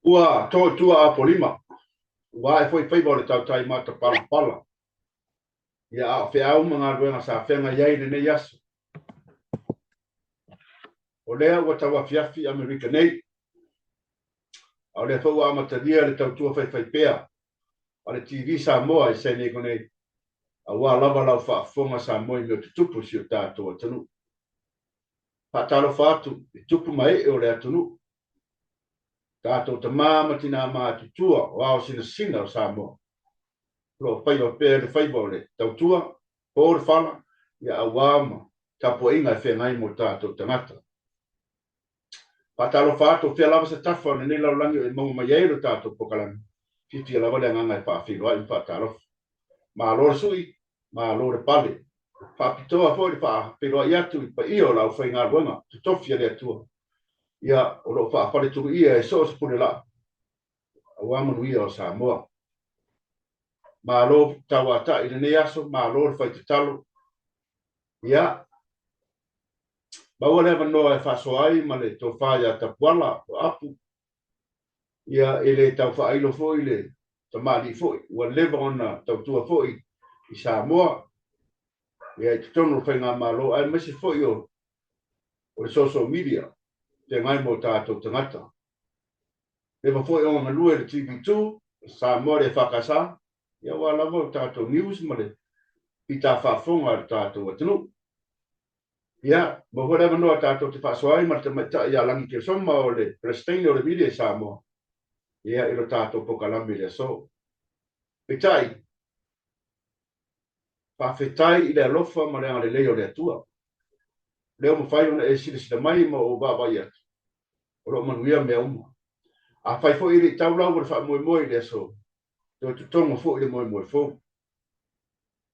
Ua to i tua Apolima, ua ae foi faiva o le tautai matapalapala. Ia a o feau ma galuega sa feagai ai i lenei aso. O lea ua tauafiafi Amerika nei, a o lea foi ua amatalia le tautua faifaipea a le TV Samoa i San Diego nei, aua lava lau faafofoga Samoa i mea o tutupu i si o tatou atunuu. Faatalofa atu i tupu ma ee o le atunuu, tatou tamā ma tinā matutua o ao sinasina o Samoa, o lo o faiva pea le faiva o le tautua, po le fala, ia aua ma tapuaiga e feagai mo tatou tagata. Faatalofa atu o fea lava se tafa o lenei lalolagi o e maua mai ai lo tatou pokalame, fiafia lava le agaga e faafeiloai ma faatalofa. Malo le sui, malo le pale. Faapitoa foi le faafeiloai atu i paia o le aufaigaluega totofi a le Atua, ia o lo o faafaletuluia e so o se pulelaa aua manuia o Samoa. Malo tauatai i lenei aso, malo le fai tatalo. Ia, maua le avanoa e faasoa ai ma le tofa ia Tapuala o Apu. Ia, e le tau faailo foi le tamalii foi, ua leva ona tautua foi i Samoa, ia i totonu o faigamalo, aemaise foi o le social media, feagai mo tatou tagata. Leva foi ona galue le TV2, Samoa le EFKS, ia aua lava o tatou news ma le pita faafofoga a le tatou atunuu. Ia, maua foi le avanoa tatou te faasoa ai ma le tamaitai ia Lagi Keresoma o le Peresetene o le Media i Samoa, ia i lo tatou pokalame i le aso. Peitai, faafetai i le alofa ma le agalelei o le Atua. Lea ua mafai ona e silasila mai ma ou vaavaai atu, o lo o manuia mea uma. Afai foi e le i tau lau o le faamoemoe i le aso, toe totogo foi le moemoe fou.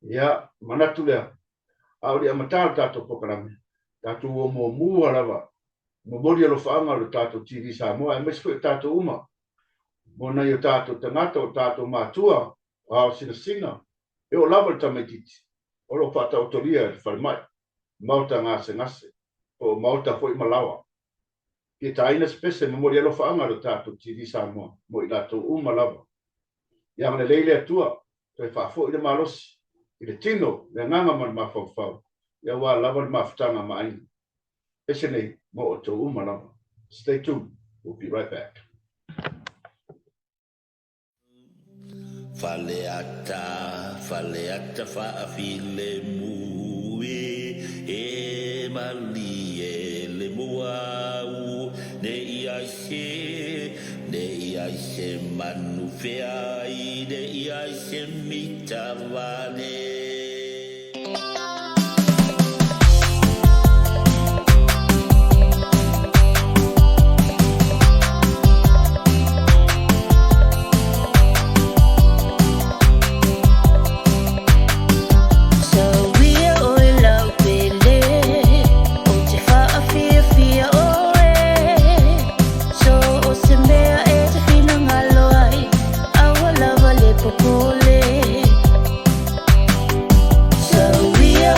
Ia, manatu lea, a o le amata le tatou pokalame, tatou o muamua lava, momoli alofaaga o le tatou TV Samoa, aemaise foi o tatou uma, mo nai o tatou tagata, o tatou matua, o ao sinasina, e oo lava i le tamaitiiti, o lo o faataotolia i le falemai, maota gasegase, po o maota foi ma laoa. Fia taina se pese momoli alofaaga o le tatou TV Samoa mo i latou uma lava. Ia agalelei le Atua, toe faafoi le malosi i le tino, le agaga ma le mafaufau, ia aua lava le mafutaga ma aiga. Pese nei mo outou uma lava. Stay tuned. We'll be right back. Faleata, Faleata faafilemu e, e malie le moau, ne i ai se, ne i ai se manu feai, ne i ai se mita vale. Sauia oe lau pele, o te whaawhiawhia oe. So o se mea e te whinangalo ai, aua lava le popole. Sauia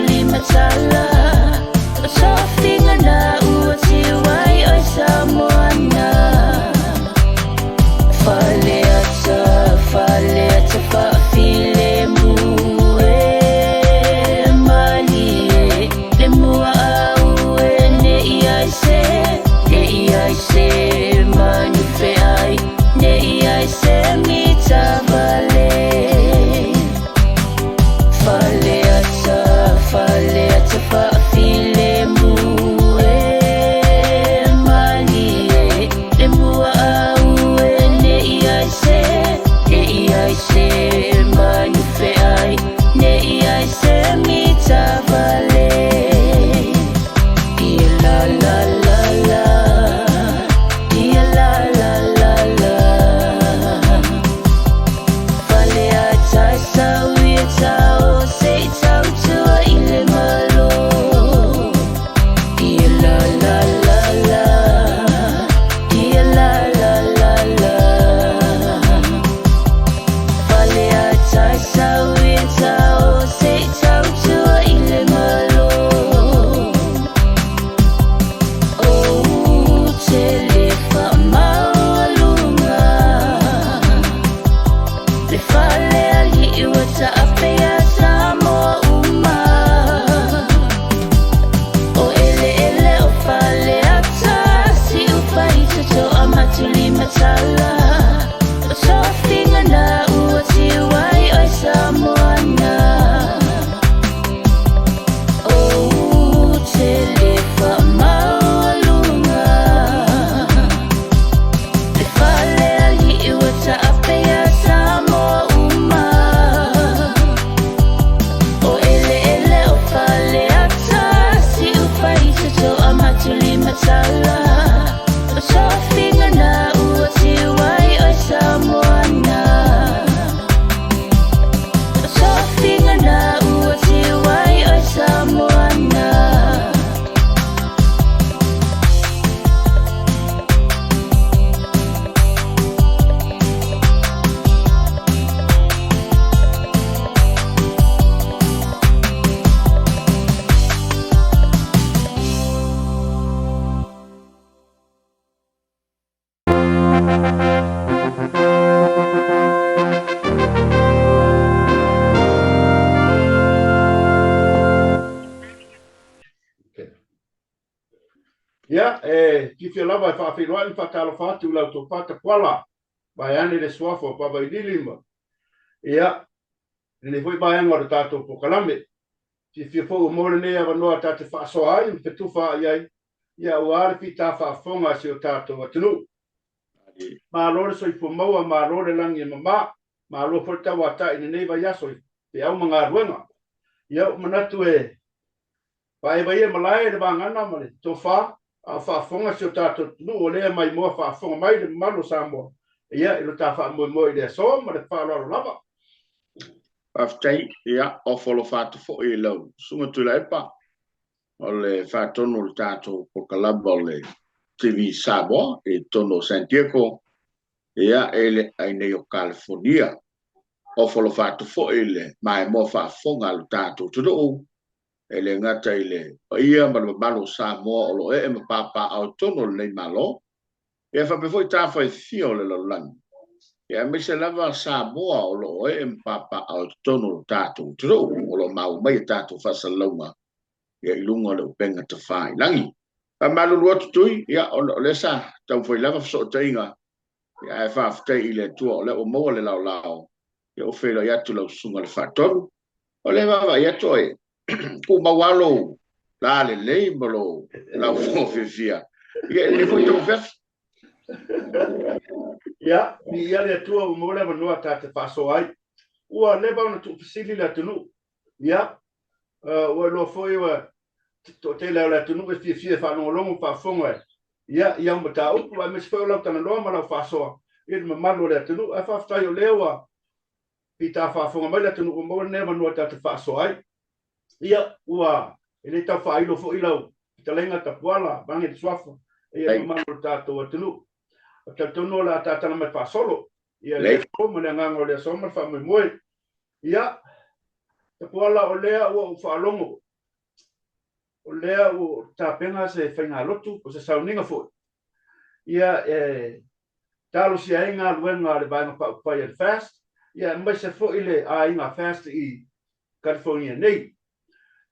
Matulimatala O tofiga na ua tiu ai oe Samoana. Faleata, Faleata faafilemu e malie le mua au e ne i ai se, ne i ai se manu feai, ne i ai se mitavale. Faleata, Faleata faafilemu e malie le mua au e ne i ai se, ne i ai se manu feai, ne i ai se mitavale. Ia la la la la, ia la la la la. Faleata e sau ia tau se i tautua i le Malo. Ia la la la la, ia la la la la. Faleata e sau ia tau se i tautua i le Malo. Ou te le faamaualuga le fale alii ua taape ia Samoa uma. O eleele o Faleata, Siufaita, Toamatulimatala. O tofiga na ua tiu ai oe Samoana. Ou te le faamaualuga le fale alii ua taape ia Samoa uma. O eleele o Faleata, Siufaita, Toamatulimatala. O tofiga na ua tiu ai oe Samoana. O tofiga na ua tiu ai oe Samoana. Ia, e fiafia lava e faafeiloai ma faatalofa atu i la outou fatapuala, vaeane le suafa o Pavailili ma, ia, lenei foi vaega o le tatou polokalame. Fiafia foi ua maua lenei avanoa ta te faasoa ai ma fetufaai ai, ia, aua le fita faafofoga a si o tatou atunuu. Malo le soifua maua, malo le lagi e mama, malo foi le tauatai i lenei vaiaso i feau ma galuega. Ia, ua manatu e faaeva ia malae le vagana ma le tofa, a o faafofoga si o tatou atunuu o lea e maimoa faafofoga mai le mamalu o Samoa, ia, i lo ta faamoemoe i le aso ma le faaaloalo lava. Faafetai, ia, ofo alofa atu foi i lau Susuga Tuilaepa, o le faatonu o le tatou polokalama o le TV Samoa i totonu o San Diego, ia, e le ai nei o Kalifonia. Ofo alofa atu foi i le maimoa faafofoga a lo tatou atunuu, e le gata i le paia ma le mamalu o Samoa o lo o ee ma papaaao i totonu o lenei Malo, ia faapea foi tafaifia o le lalolagi, ia aemaise lava Samoa o lo o ee ma papaaao i totonu o lo tatou atunuu, o lo o maua mai a tatou faasalalauga ia i luga o le upega tafailagi. Faamalulu atu Tui, ia ona o lea sa taumafai lava fesootaiga, ia ae faafetai i le Atua o lea ua maua le laolao, ia ua feiloai atu lau susuga i le Faatonu. O lea e vaavaai atu oe, tumau lava lou lalelei ma lou laufofoga fiafia, ia i lenei foi taumafai. Ia, viia le Atua ua maua le avanoa ta te faasoa ai. Ua leva ona tuufesili le atunuu. Ia, ua iloa foi ua toatele o le atunuu e fiafia e faalogologo ma faafofoga ia, i au mataupu, aemaise foi o lau talanoa ma lau faasoa i le mamalu o le atunuu. Ae faafetai o lea ua fita faafofoga mai le atunuu ua maua lenei avanoa ta te faasoa ai. Ia, ua e le tau faailo foi lau fetalaiga Tapuala, vaeane le suafa, ia, i le mamalu o le tatou atunuu. Ou te talitonu o le a ta tala mai faasolo, ia, le aso ma le agaga o le aso ma le faamoemoe. Ia, Tapuala, o lea ua ou faalogo O lea ua tapena se faigalotu po o se sauniga foi, ia, e talosia ai galuega a le Vaega Faaupufai a le FAST, ia, aemaise foi le aiga FAST i California nei.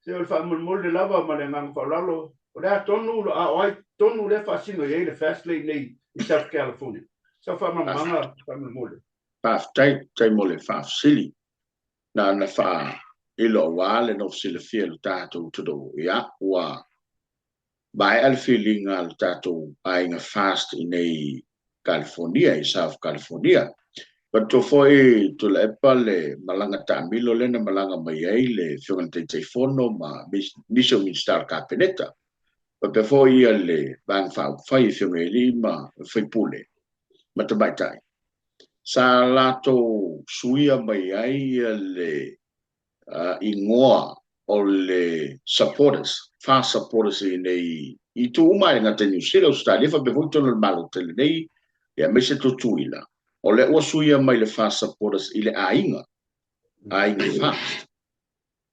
Se o le faamolemole lava ma le agaga faaaloalo, o le a tonu, a o ai tonu lea e faasino i ai le FAST lea i inei i South California? Sau faamalamalamaga faamolemole. Faafetai, faafetai mo le faafesili. Na ona faailo aua le nofo silafia i lo tatou atunuu, ia, ua maea le filiga a lo tatou aiga FAST i nei California, i South California. Manatua foi Tuilaepa le malaga taamilo lea na malaga mai ai le Afioga i le Taitaifono ma nisi o Minisita o le Kapeneta. Faapea foi ia le Vaega Faaupufai, Afioga i Alii ma Faipule ma Tamaitai. Sa latou suia mai ai le igoa o le supporters, FAST supporters i nei itu uma, e le gata i Niu Sila, Ausetalia, faapea foi totonu o le Malo tele nei, aemaise Tutuila. O lea ua suia mai le FAST supporters i le aiga, aiga FAST.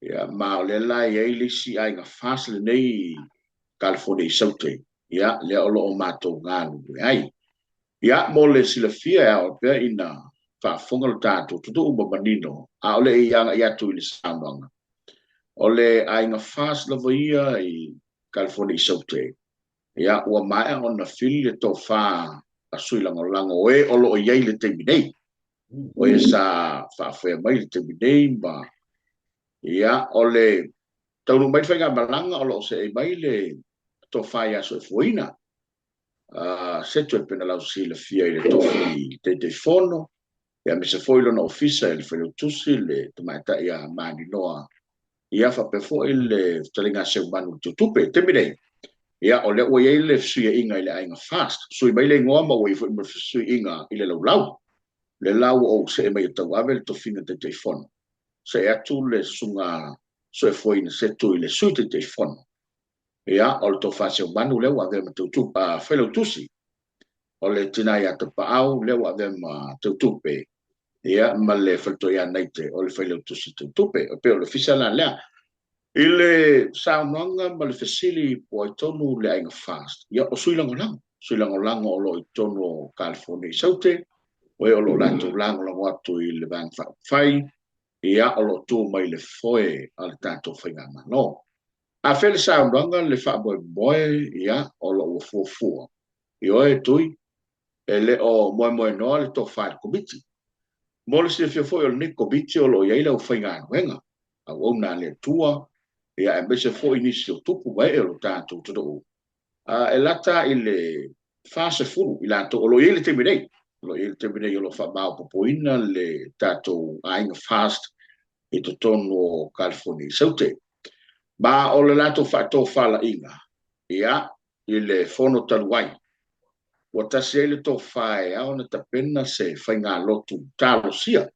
Ia, ma o lea la e i ai le isi aiga FAST lenei i California i Saute, ia, lea o lo o matou galulue ai. Ia, mo le silafia e ao pea ina faafofoga lo tatou atunuu ma manino, a o le i agai atu i le saunoaga, o le aiga FAST lava ia i California i Saute, ia, ua maea ona fili le tofa a sui lagolago o e o lo o i ai i le taimi nei. O e sa faafoea mai i le taimi nei ma, ia, o le taunuu mai le faigamalaga o lo o seei mai le tofa ia Soefuaina Setu e pei ona lausilafia i le tofi Taitaifono, aemaise foi lona ofisa i le Failautusi, le Tamaitai ia Maninoa, ia faapea foi le Fetalaiga a Seumanu i le Teutupe. I le taimi nei, ia, o lea ua i ai le fesuiaiga i le aiga FAST, sui mai le igoa ma ua i ai foi ma le fesuiaiga i le laulau. O lea la ua ou see mai e tauave le tofiga Taitaifono, see atu le Susuga Soefuaina Setu i le Sui Taitaifono. Ia, o le tofa Seumanu lea ua avea ma Failautusi. O le tina ia Tapaau lea ua avea ma Teutupe, ia, ma le faletua ia Naite o le Failautusi Teutupe. E pei o le ofisa la lea. I le saunoaga ma le fesili po o ai tonu le aiga FAST, ia, o sui lagolago. Sui lagolago o lo o i totonu o California i Saute, o e o lo o latou lagolago atu i le Vaega Faaupufai, ia, o lo o tu mai i le foe a le tatou Faigamalo. A fea le saunoaga le faamoemoe, ia, o lo o ua fuafua. Ioe, Tui, e le o moemoenoa le tofa i le Komiti. Mo le silafia foi o lenei Komiti o lo o i ai le aufaigaluega, auauna a le Atua, ia, aemaise foi nisi o tupu ma ee o lo tatou atunuu. E lata i le 40 i latou o lo o i ai i le taimi nei, o lo o i ai i le taimi nei o lo o faamaopoopoina le tatou aiga FAST i totonu o California i Saute. Ma o le latou faatofalaiga, ia, i le fono talu ai, ua tasi ai le tofa e ao ona tapena se faigalotu talosia,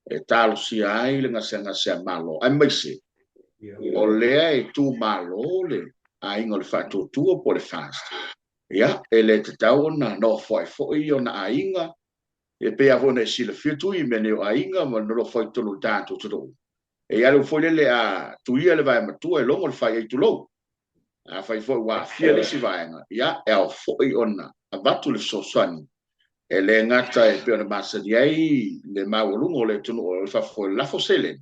e talosia ai le gasegase a Malo, aemaise o lea e tu malo le aiga o le faatuatua po o le FAST. Ia, e le tatau ona nofoai foi ona aiga, e pei lava foi ona e silafia Tui i mea nei o aiga ma le nonofo ai i totonu o le tatou atunuu. E i ai le upu foi lele, a tuia le vae matua e logo le fai ai, tulou. Afai foi ua aafia le isi vaega, ia, e ao foi ona avatu le fesoasoani. E le gata e pei ona masani ai le maualuga o le atunuu o le fafo e lafo seleni,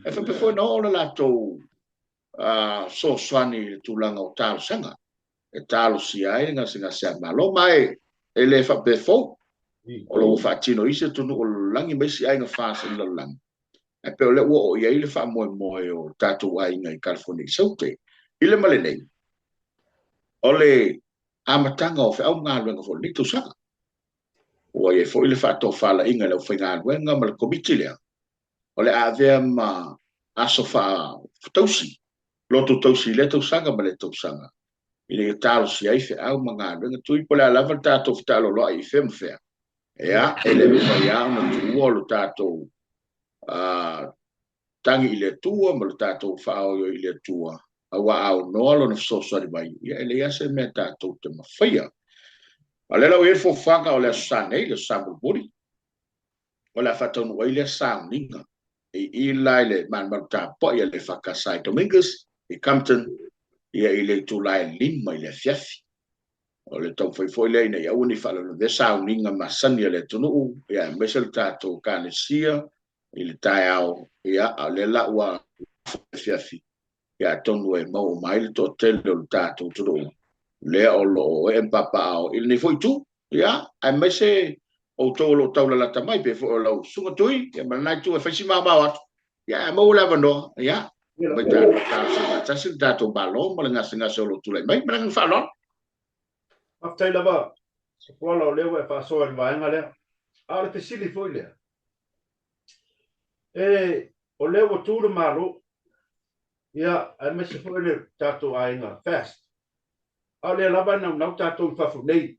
ae faapea foi ona oo le latou fesoasoani i le tulaga o talosaga e talosia ai le gasegase a Malo. Ma e le faapea fou, o lo o ua faatino i isi atunuu o le lalolagi ma isi aiga FAST i le lalolagi. Ae pei o lea ua oo i ai le faamoemoe o tatou aiga i California i Saute. I le ma lenei, o le amataga o feau ma galuega foi o lenei tausaga. Ua i ai foi le faatofalaiga i le aufaigaluega ma le komiti lea, o le a avea ma aso faatausi, lotu tausi i lea tausaga ma lea tausaga, ina ia talosia ai feau ma galuega. Tui po o le a lava le tatou fetaaloloai i fea ma fea, Ia, e le mafai lava ona tuua lo tatou tagi i le Atua ma lo tatou faaoioi i le Atua, aua a aunoa Lona fesoasoani mai, ia e leai lava se mea tatou te mafaia. A o lea la ua i ai le fofoga o le Aso Sa nei, le Aso Sa mulimuli, o le a faataunuu ai lea sauniga i i la i le malumalu tapuai a le EFKS i Dominguez, i Compton. ia i le itula e 5 i le afiafi. O le taumafai foi lea ina ia aua ne i faalavelavea sauniga masani a le atunuu, ia aemaise le tatou Ekalesia i le taeao, ia a o lea la ua afiafi, ia atonu e maua uma ai le toatele o le tatou atunuu lea o lo o ee ma papaaao i lenei foi itu, ia aemaise outou o lo o taulalata mai, pei foi o lau Susuga Tui, ia ma lena itu e fai si maomao atu, ia a maua le avanoa, ia mai tatou talosia faatasi le tatou Malo ma le gasegase o lo o tulai mai. Ma le agaga faaaloalo. Faafetai lava Tupuola o lea ua e faasoa i le vaega lea. A o le fesili foi lea, e, o lea ua tu le Malo, ia, aemaise foi le tatou aiga FAST, a o lea lava e naunau tatou i fafo nei,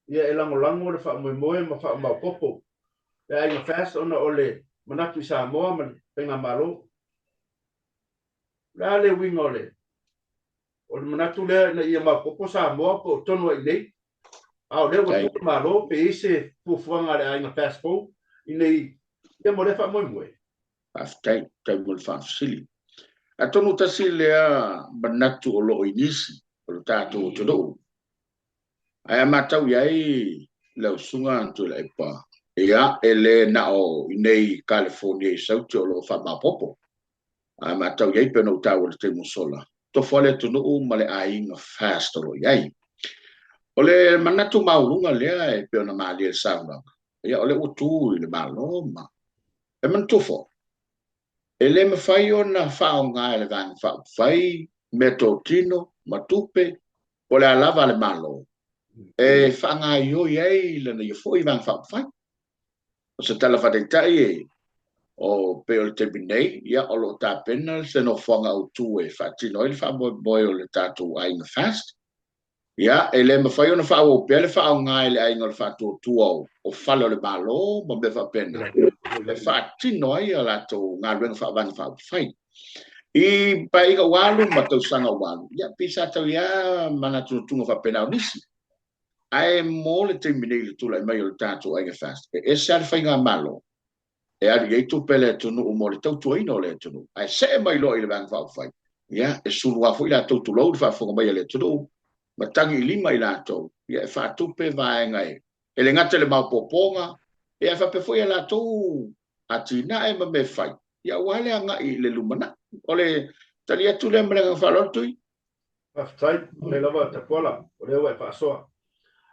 ia e lagolago le faamoemoe ma faamaopoopo le aiga FAST ona o le manatu i Samoa ma le Faigamalo. O le a le uiga o le o le manatu lea ina ia maopoopo Samoa po o tonu ai nei, a o lea ua tu le Malo, pe i ai se fuafuaga a le aiga FAST fou ina ia mo lea faamoemoe? Faafetai, faafetai mo le faafesili. Atonu tasi lea manatu o lo o i nisi o le tatou atunuu, Ae a matau i ai lau Susuga Tuilaepa, ia, e le na o i inei i California i Saute o lo o faamaopoopo. A matau i ai pei ona ou taua i le taimi ua sola, tofu lava le atunuu ma le aiga fast o lo o i ai. O le manatu maualuga lea e pei ona malie i le saunoaga, ia o lea ua tu i le Malo ma e manatua foi, E le mafai ona faaaoga e le Vaega Faaupufai meatotino ma tupe po o le a lava a le Malo e faagaoioi ai lana ia foi Vaega Faaupufai. O se tala faataitai e o pei o le taimi nei, ia, o lo o tapena se nofoaga autu e faatino ai le faamoemoe o le tatou Aiga Fast. Ia, e le mafai ona faaauau pea le faaaoga e le aiga o le faatuatua o fale o le Malo ma mea faapena e faatino ai a latou galuega faavae faaupufai. I paeaiga ua alu ma tausaga ua alu, ia, pei sa tau i ai manatunatuga faapena o nisi. Ae mo le taimi nei i le tulai mai o le tatou aiga FAST, e ese lava le faigamalo e alu i ai tupe a le atunuu mo le tautuaina o le atunuu, ae see mai loa i le Vaega Faaupufai, ia, e sulu lava foi latou, tulou le faafofoga mai a le atunuu, ma tagi i lima i latou, ia, e faatupe vaega e, e le gata i le maopoopoga, ia, ae faapea foi a latou atinae ma mea e fai, ia, aua le agai i le lumanai. O le tali atu lea ma le agaga faaaloalo, Tui. Faafetai, faafetai lava Tapuala, o lea ua e faasoa.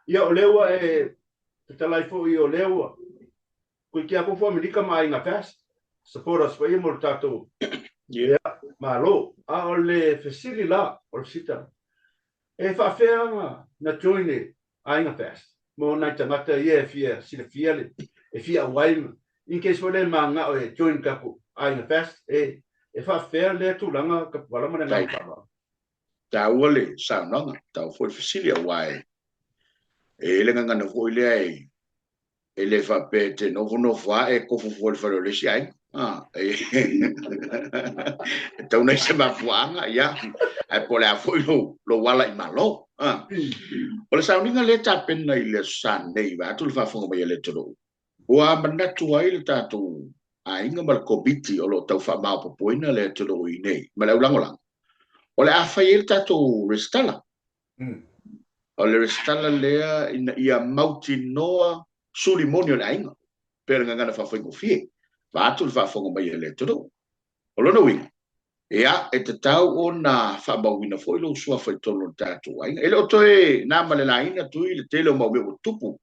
Ia, o lea ua e fetalai foi o lea ua Koe kia fofo Amerika ma aiga fast support us foi mo le tatou yeah. Malo. A o le fesili la o le sita e faafea na join e aiga fast mo nai tagata ia e fia silafia le e fia auai in case foi le mangao e join tatou aiga fast e e faafea lea tulaga Tapuala ma le agaga faaaloalo. Taua le saunoaga, taua foi le fesili aua e e i le gagana foi lea e E le faapea e te nofonofo lava e kofofo i le fale o le isi aiga. Ah, e tau nei se mafuaaga, ia, ae po o le a foi lou, lou ala i Malo. Ah. O le sauniga lea tapena i le Aso Sa nei, vaeatu le faafofoga mai a le atunuu, ua manatu ai le tatou aiga ma le Komiti o lo o tau faamaopoopoina le atunuu i inei ma le aulagolago, o le a fai ai le tatou resitala. O le resitala lea ina ia mautinoa suli moni o le aiga, pei o le gagana faafaigofie, vaeatu le faafofoga mai a le atunuu. O lona uiga, ia, e tatau ona faamauina foi lou suafa i totonu o le tatou aiga. E le o toe na ma le laina tui le tele o mau mea ua tutupu.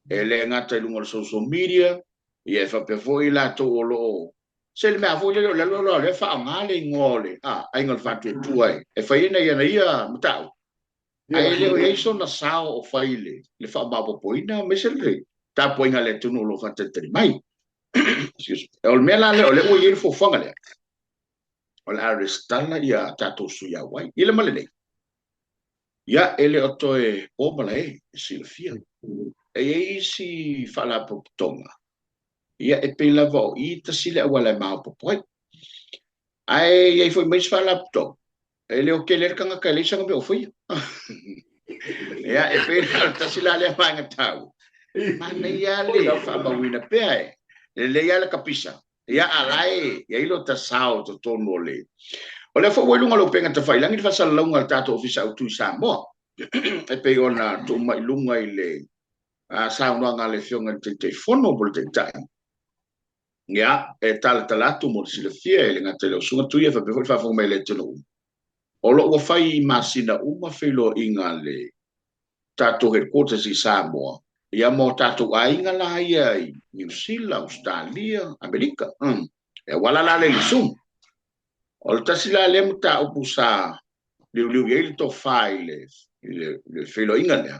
E le gata i luga o le social media, ia e faapea foi i latou o lo o Se le mea foi lele o le alu alu lea faaaoga le igoa o le aiga o le faatuatua e fai ai nai ana ia mataupu, ae le o i ai sona sao o fai i le faamaopoopoina aemaise le tapuaiga a le atunuu o lo o faatalitali mai. Excuse me. O le mea la lea, o lea ua i ai le fuafuaga lea, o le a resitala ia tatou sui auai. I le ma lenei, ia e le o toe po malae e silafia. E i ai isi faalapotopotoga Ia, e pei lava o i tasi le auala e maopoopo ai. Ae i ai foi ma isi faalapotopotoga, e le o tele ai le tagata e leai sana mea o faia. Ia, e pei la o le tasi la lea vaega taua. Manaia le faamauina pea e lelei lava le kapisa. Ia, a la e i ai lota sao i totonu o le... O lea foi ua i luga o le upega tafailagi le faasalalauga a le tatou Ofisa Autu i Samoa e pei ona tuu mai i luga i le saunoaga a le Afioga i le Taitaifono po o le Taitai. Ia, e talatala atu mo le silafia e le gata i lau Susuga Tuia faapea foi le faafofoga mai a le atunuu, o lo o ua fai i masina uma feiloaiga a le tatou headquarters i Samoa, ia ma o tatou aiga la ia i Niu Sila, Ausetalia, Amerika, e auala la lea i le Zoom. O le tasi la lea mataupu sa liuliu i ai le tofa i le, i le, le feiloaiga lea,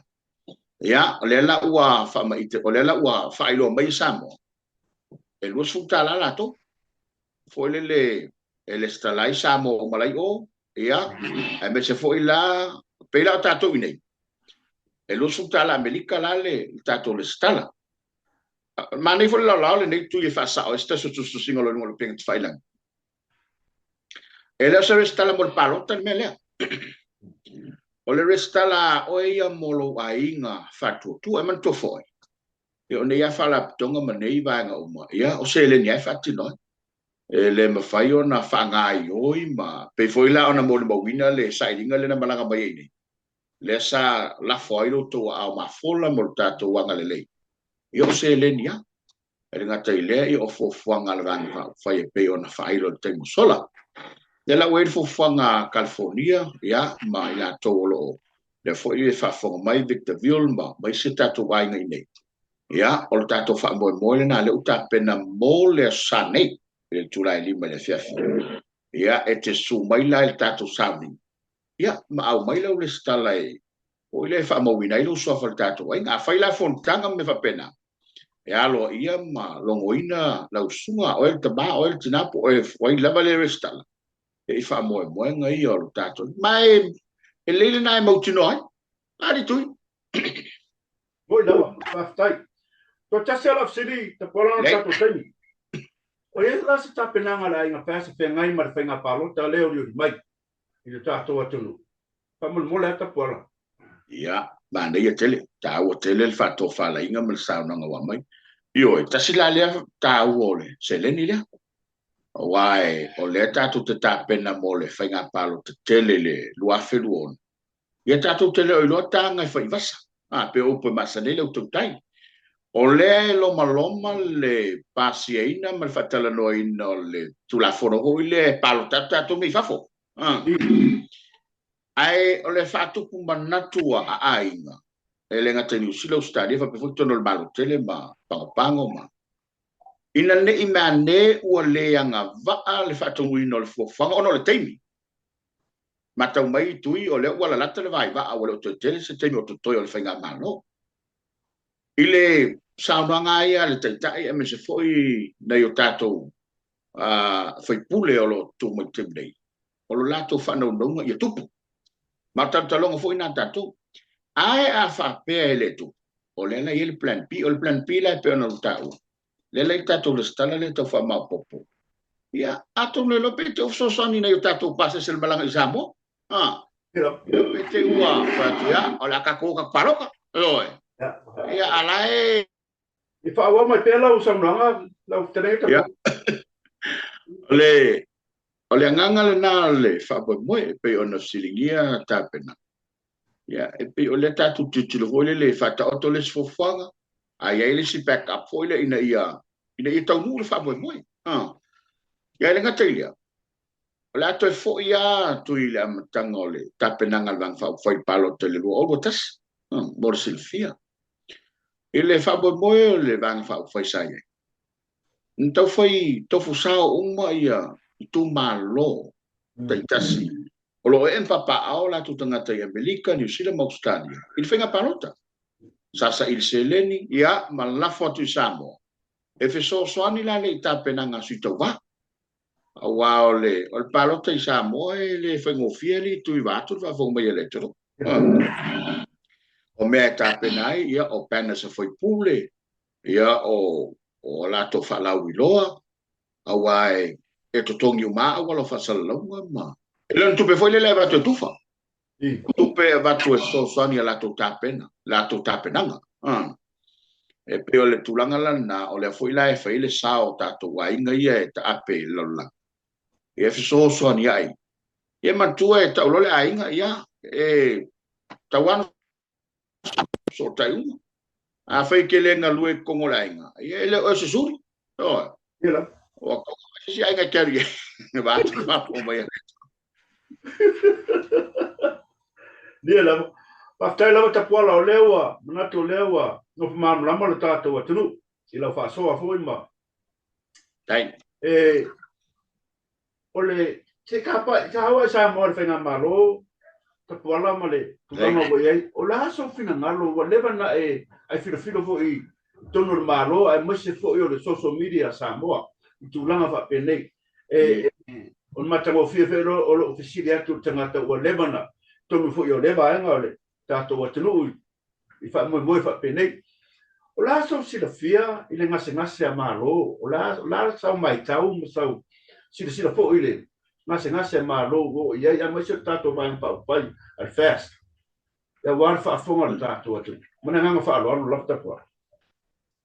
ia, o lea la ua faamaite, o lea la ua faailoa mai e Samoa, e $20 latou, foi lele e lesitala ai Samoa uma la i o, ia, aemaise foi la, pei la o tatou i nei, e $20 Amerika la le tatou lesitala. Manaia foi le laolao lenei tui e faasao ai se tasi o tusitusiga o lo o i luga o le upega tafailagi. E le o se resitala mo le palota le mea lea. O le resitala a oe ia mo lou aiga faatuatua. E manatua foi, ia o nei lava faalapotopotoga ma nei vaega uma, ia o seleni lava e faatino ai. E le mafai ona faagaoioi ma pei foi la ona molimauina le sailiga lea na malaga mai ai nei, lea sa lafo ai lo outou aao mafola mo le tatou agalelei, ia o seleni lava. E le gata i lea, ia o fuafuaga a le Vaega Faaupufai e pei ona faailo i le taimi ua sola. Lea la ua i ai le fuafuaga a California, ia, ma i latou o lo o lea foi e faafofoga mai Victorville ma ma isi tatou aiga i inei. Ia, o le tatou faamoemoe lena lea ua tapena mo le Aso Sa nei i le itula e 5 i le afiafi. Ia, e te susu mai la i le tatou sauniga, ia, ma aumai lau lesitala e foi lea e faamauina ai lou suafa i le tatou aiga. Afai la fonotaga ma mea faapena, e aloaia ma logoina lau susuga, oe le tama, oe le tina, po o ai lava le resitala, e i faamoemoega ia o le tatou. Ma e lelei lena e mautinoa ai. A le tui. Moi lava, faafetai. Toe tasi lava lau fesili, Tapuala, ona tatou taimi. O i ai la se tapenaga a le aiga pe a se feagai ma le faiga palota lea e olioli mai i le tatou atunuu? Faamolemole lava Tapuala. Ia, manaia tele, taua tele le faatofalaiga ma le saunoaga ua aumai. Ioe, tasi la lea taua o le seleni lea. Aua o lea tatou te tapena mo le faiga palota tele i le 2026. Ia tatou te le o iloa taga e fai vasa. A, pei o upu e masani ai le utautai. O lea e lomaloma le pasiaina ma le faatalanoaina o le Tulafono foi lea e palota atu tatou nei i fafo. A. Ae o le faatupu manatu a aiga, e le gata i Niu Sila, Ausetalia faapea foi totonu o le Malo tele ma Pagopago ma ina ne i meaane ua le agavaa le faataunuuina o le fuafuaga ona o le taimi. Matau mai i tui o lea ua lalata le vaivaa ua le o toe tele se taimi o totoe o le faigamalo. I le saunoaga lava ia a le Taitai aemaise foi nai o tatou sui usufono o lo o tu mai i le taimi nei, o lo latou faanaunauga ia tupu. Ma o le talotaloga foi lena a tatou. Ae a faapea e le tupu, o lea la e i ai le plan B. O le plan B la e pei ona ou taua, lea la i le tatou resitala lea e tau faamaopoopo. Ia, atonu e iloa pe te u fesoasoani i nai o tatou pasese i le malaga i Samoa. Ha? Pe te ua fai atu, ia, o le a tatou o tatou palota. Ioe. Ia, a la e I faaauau mai pea lau saunoaga, lau fetalaiga Ia. O le, o le agaga lena o le faamoemoe e pei ona fesiligia tapena. Ia, e pei o lea tatou tilotilo foi lele e faataoto le isi fuafuaga, a i ai le isi back up foi lea ina ia, ina ia taunuu le faamoemoe. Ha. Ia, e le gata i lea, o le a toe foi lava atu i le amataga o le tapenaga a le Vaega Faaupufai i le palota i le 2021, ha, mo le silafia. I le faamoemoe o le Vaega Faaupufai sa i ai, na taufai tofu sao uma ia itumalo taitasi o lo o ee ma papaaao o latou tagata i Amerika, Niu Sila ma Ausetalia i le faiga palota. Sa saili seleni, ia, ma lafo atu i Samoa e fesoasoani la lea i tapenaga a sui tauva. Aua o le, o le palota i Samoa e le faigofie alii tui vaeatu le faafofoga mai a le atunuu. O mea e tapena ai, ia, o banners a faipule, ia, o, o a latou faalauiloa, aua e, e totogi uma lava auala o faasalalauga ma... E le o ni tupe foi lele e avatu e tufa. O tupe e avatu e fesoasoani i a latou tapena, latou tapenaga. E pei o le tulaga la lena, o lea foi la e fai ai le sao o tatou aiga ia e taape i le lalolagi, e fesoasoani ai Ia manatua e tau loa le aiga, ia, e tau lava ona fesootai uma. Afai e te le galue i totonu o le aiga, ia e le o oe o se suli. Ioe. Ia la. Ua tau mai se isi aiga e te alu i ai. Vaeatu le faafofoga mai a le Ia lava. Faafetai lava Tapuala, o lea ua manatu o lea ua nofo malamalama lo tatou atunuu i lau faasoa foi ma Tai. E o le se tapa sa au i Samoa le faigamalo Tapuala ma le tulaga ua i ai. O le a sou finagalo ua leva na e ai filofilo foi i totonu o le Malo aemaise foi o le social media a Samoa i tulaga faapenei. E o le matagofie foi o lou fesili atu i le tagata ua leva na totonu foi o lea vaega o le tatou atunuu i faamoemoe faapenei. O le a sou silafia i le gasegase a Malo? O le a, o le a sau matau ma sau silasila foi i le gasegase a Malo ua oo i ai, aemaise o le tatou Vaega Faaupufai a le FAST, aua le faafofoga a le tatou atunuu. Ma le agaga faaaloalo lava Tapuala.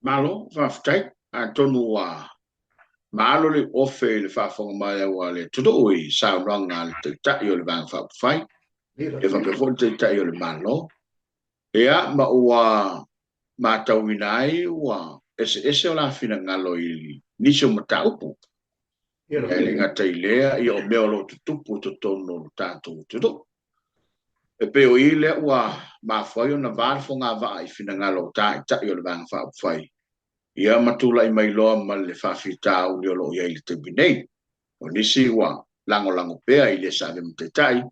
Malo, faafetai. Atonu ua maalo le ofe i le faafofoga mai a le atunuu i saunoaga a le Taitai o le Vaega Faaupufai, e faapea foi le Taitai o le Malo. Ia, ma ua matauina ai ua eseese o la finagalo i nisi o mataupu. Ia, e le gata i lea, ia o mea o lo o tutupu i totonu o le tatou atunuu. E pei o i lea ua mafua ai ona va le fogavaa i finagalo o Taitai o le Vaega Faaupufai, ia ma tulai mai loa ma le faafitauli o lo o i ai i le taimi nei. O nisi ua lagolago pea i le sa avea ma Taitai,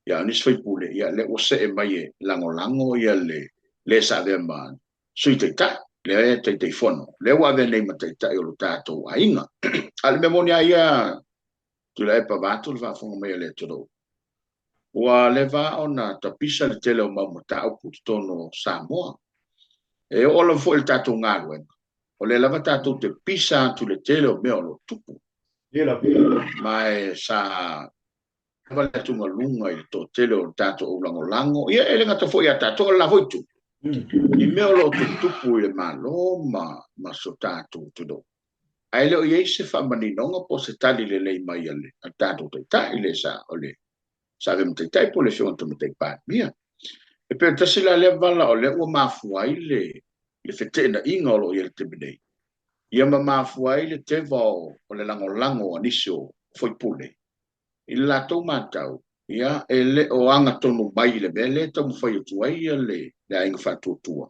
ia a o nisi faipule, ia lea ua see mai e lagolago ia le le sa avea ma Sui Taitai, le Taitaifono, lea ua avea nei ma Taitai o lo tatou aiga. A o le mea moni lava ia, Tuilaepa vaeatu le faafofoga mai a le atunuu, ua leva ona tapisa le tele o mau mataupu i totonu o Samoa. E oo lava foi i le tatou galuega, o lea lava tatou te pisa atu i le tele o mea o lo o tupu. Ma e sa lava le atugaluga i le toatele o le tatou aulagolago, ia e le gata foi ia tatou, o le la foi itu, i mea o lo o tutupu i le Malo ma so tatou atunuu. Ae le o i ai se faamaninoga po o se tali lelei mai a le tatou Taitai, le sa, o le sa avea ma Taitai po o le Afioga i le Tamaitai Palemia. E pei o le tasi la lea vala o lea ua mafua ai le, le feteenaiga o lo o i ai i le taimi nei, ia ma mafua ai le teva o, o le lagolago a nisi o faipule i le latou matau, ia, e le o agatonu mai i le mea lea e taumafai atu ai le, le aiga faatuatua,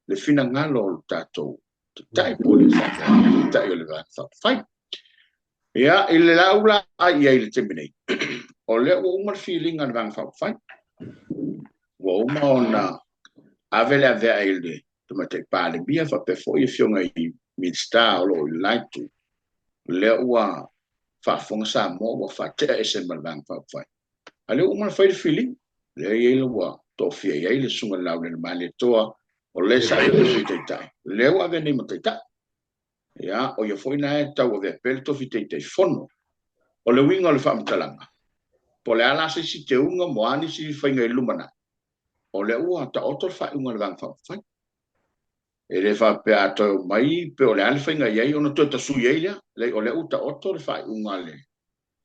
le finagalo o le tatou Taitai po o le Taitai o le Vaega Faaupufai. Ia, i le lau la ai i ai i le taimi nei, o lea ua uma le filiga a le Vaega Faaupufai. Ua uma ona ave le avea i le Tamaitai Palemia faapea foi afioga i Minisita o lo o i le la itu. O lea ua faafofoga Samoa ua faatea ese ma le Vaega Faaupufai. A lea ua uma ona fai le filiga. Lea e i ai ua tofia i ai le Susuga i le Laulele Malietoa, o le sa avea ma Sui Taitai. Lea ua avea nei ma Taitai. Ia, o ia foi na e tauavea pea le tofi Taitaifono. O le uiga o le faamatalaga, po o le a la se isi teuga mo a nisi faiga i le lumanai, o lea ua taoto le faaiuga a le Vaega Faaupufai. E le faapea a toe omai pe o le a le faiga i ai ona toe tasui ai lea. Leai, o lea ua taoto le faaiuga a le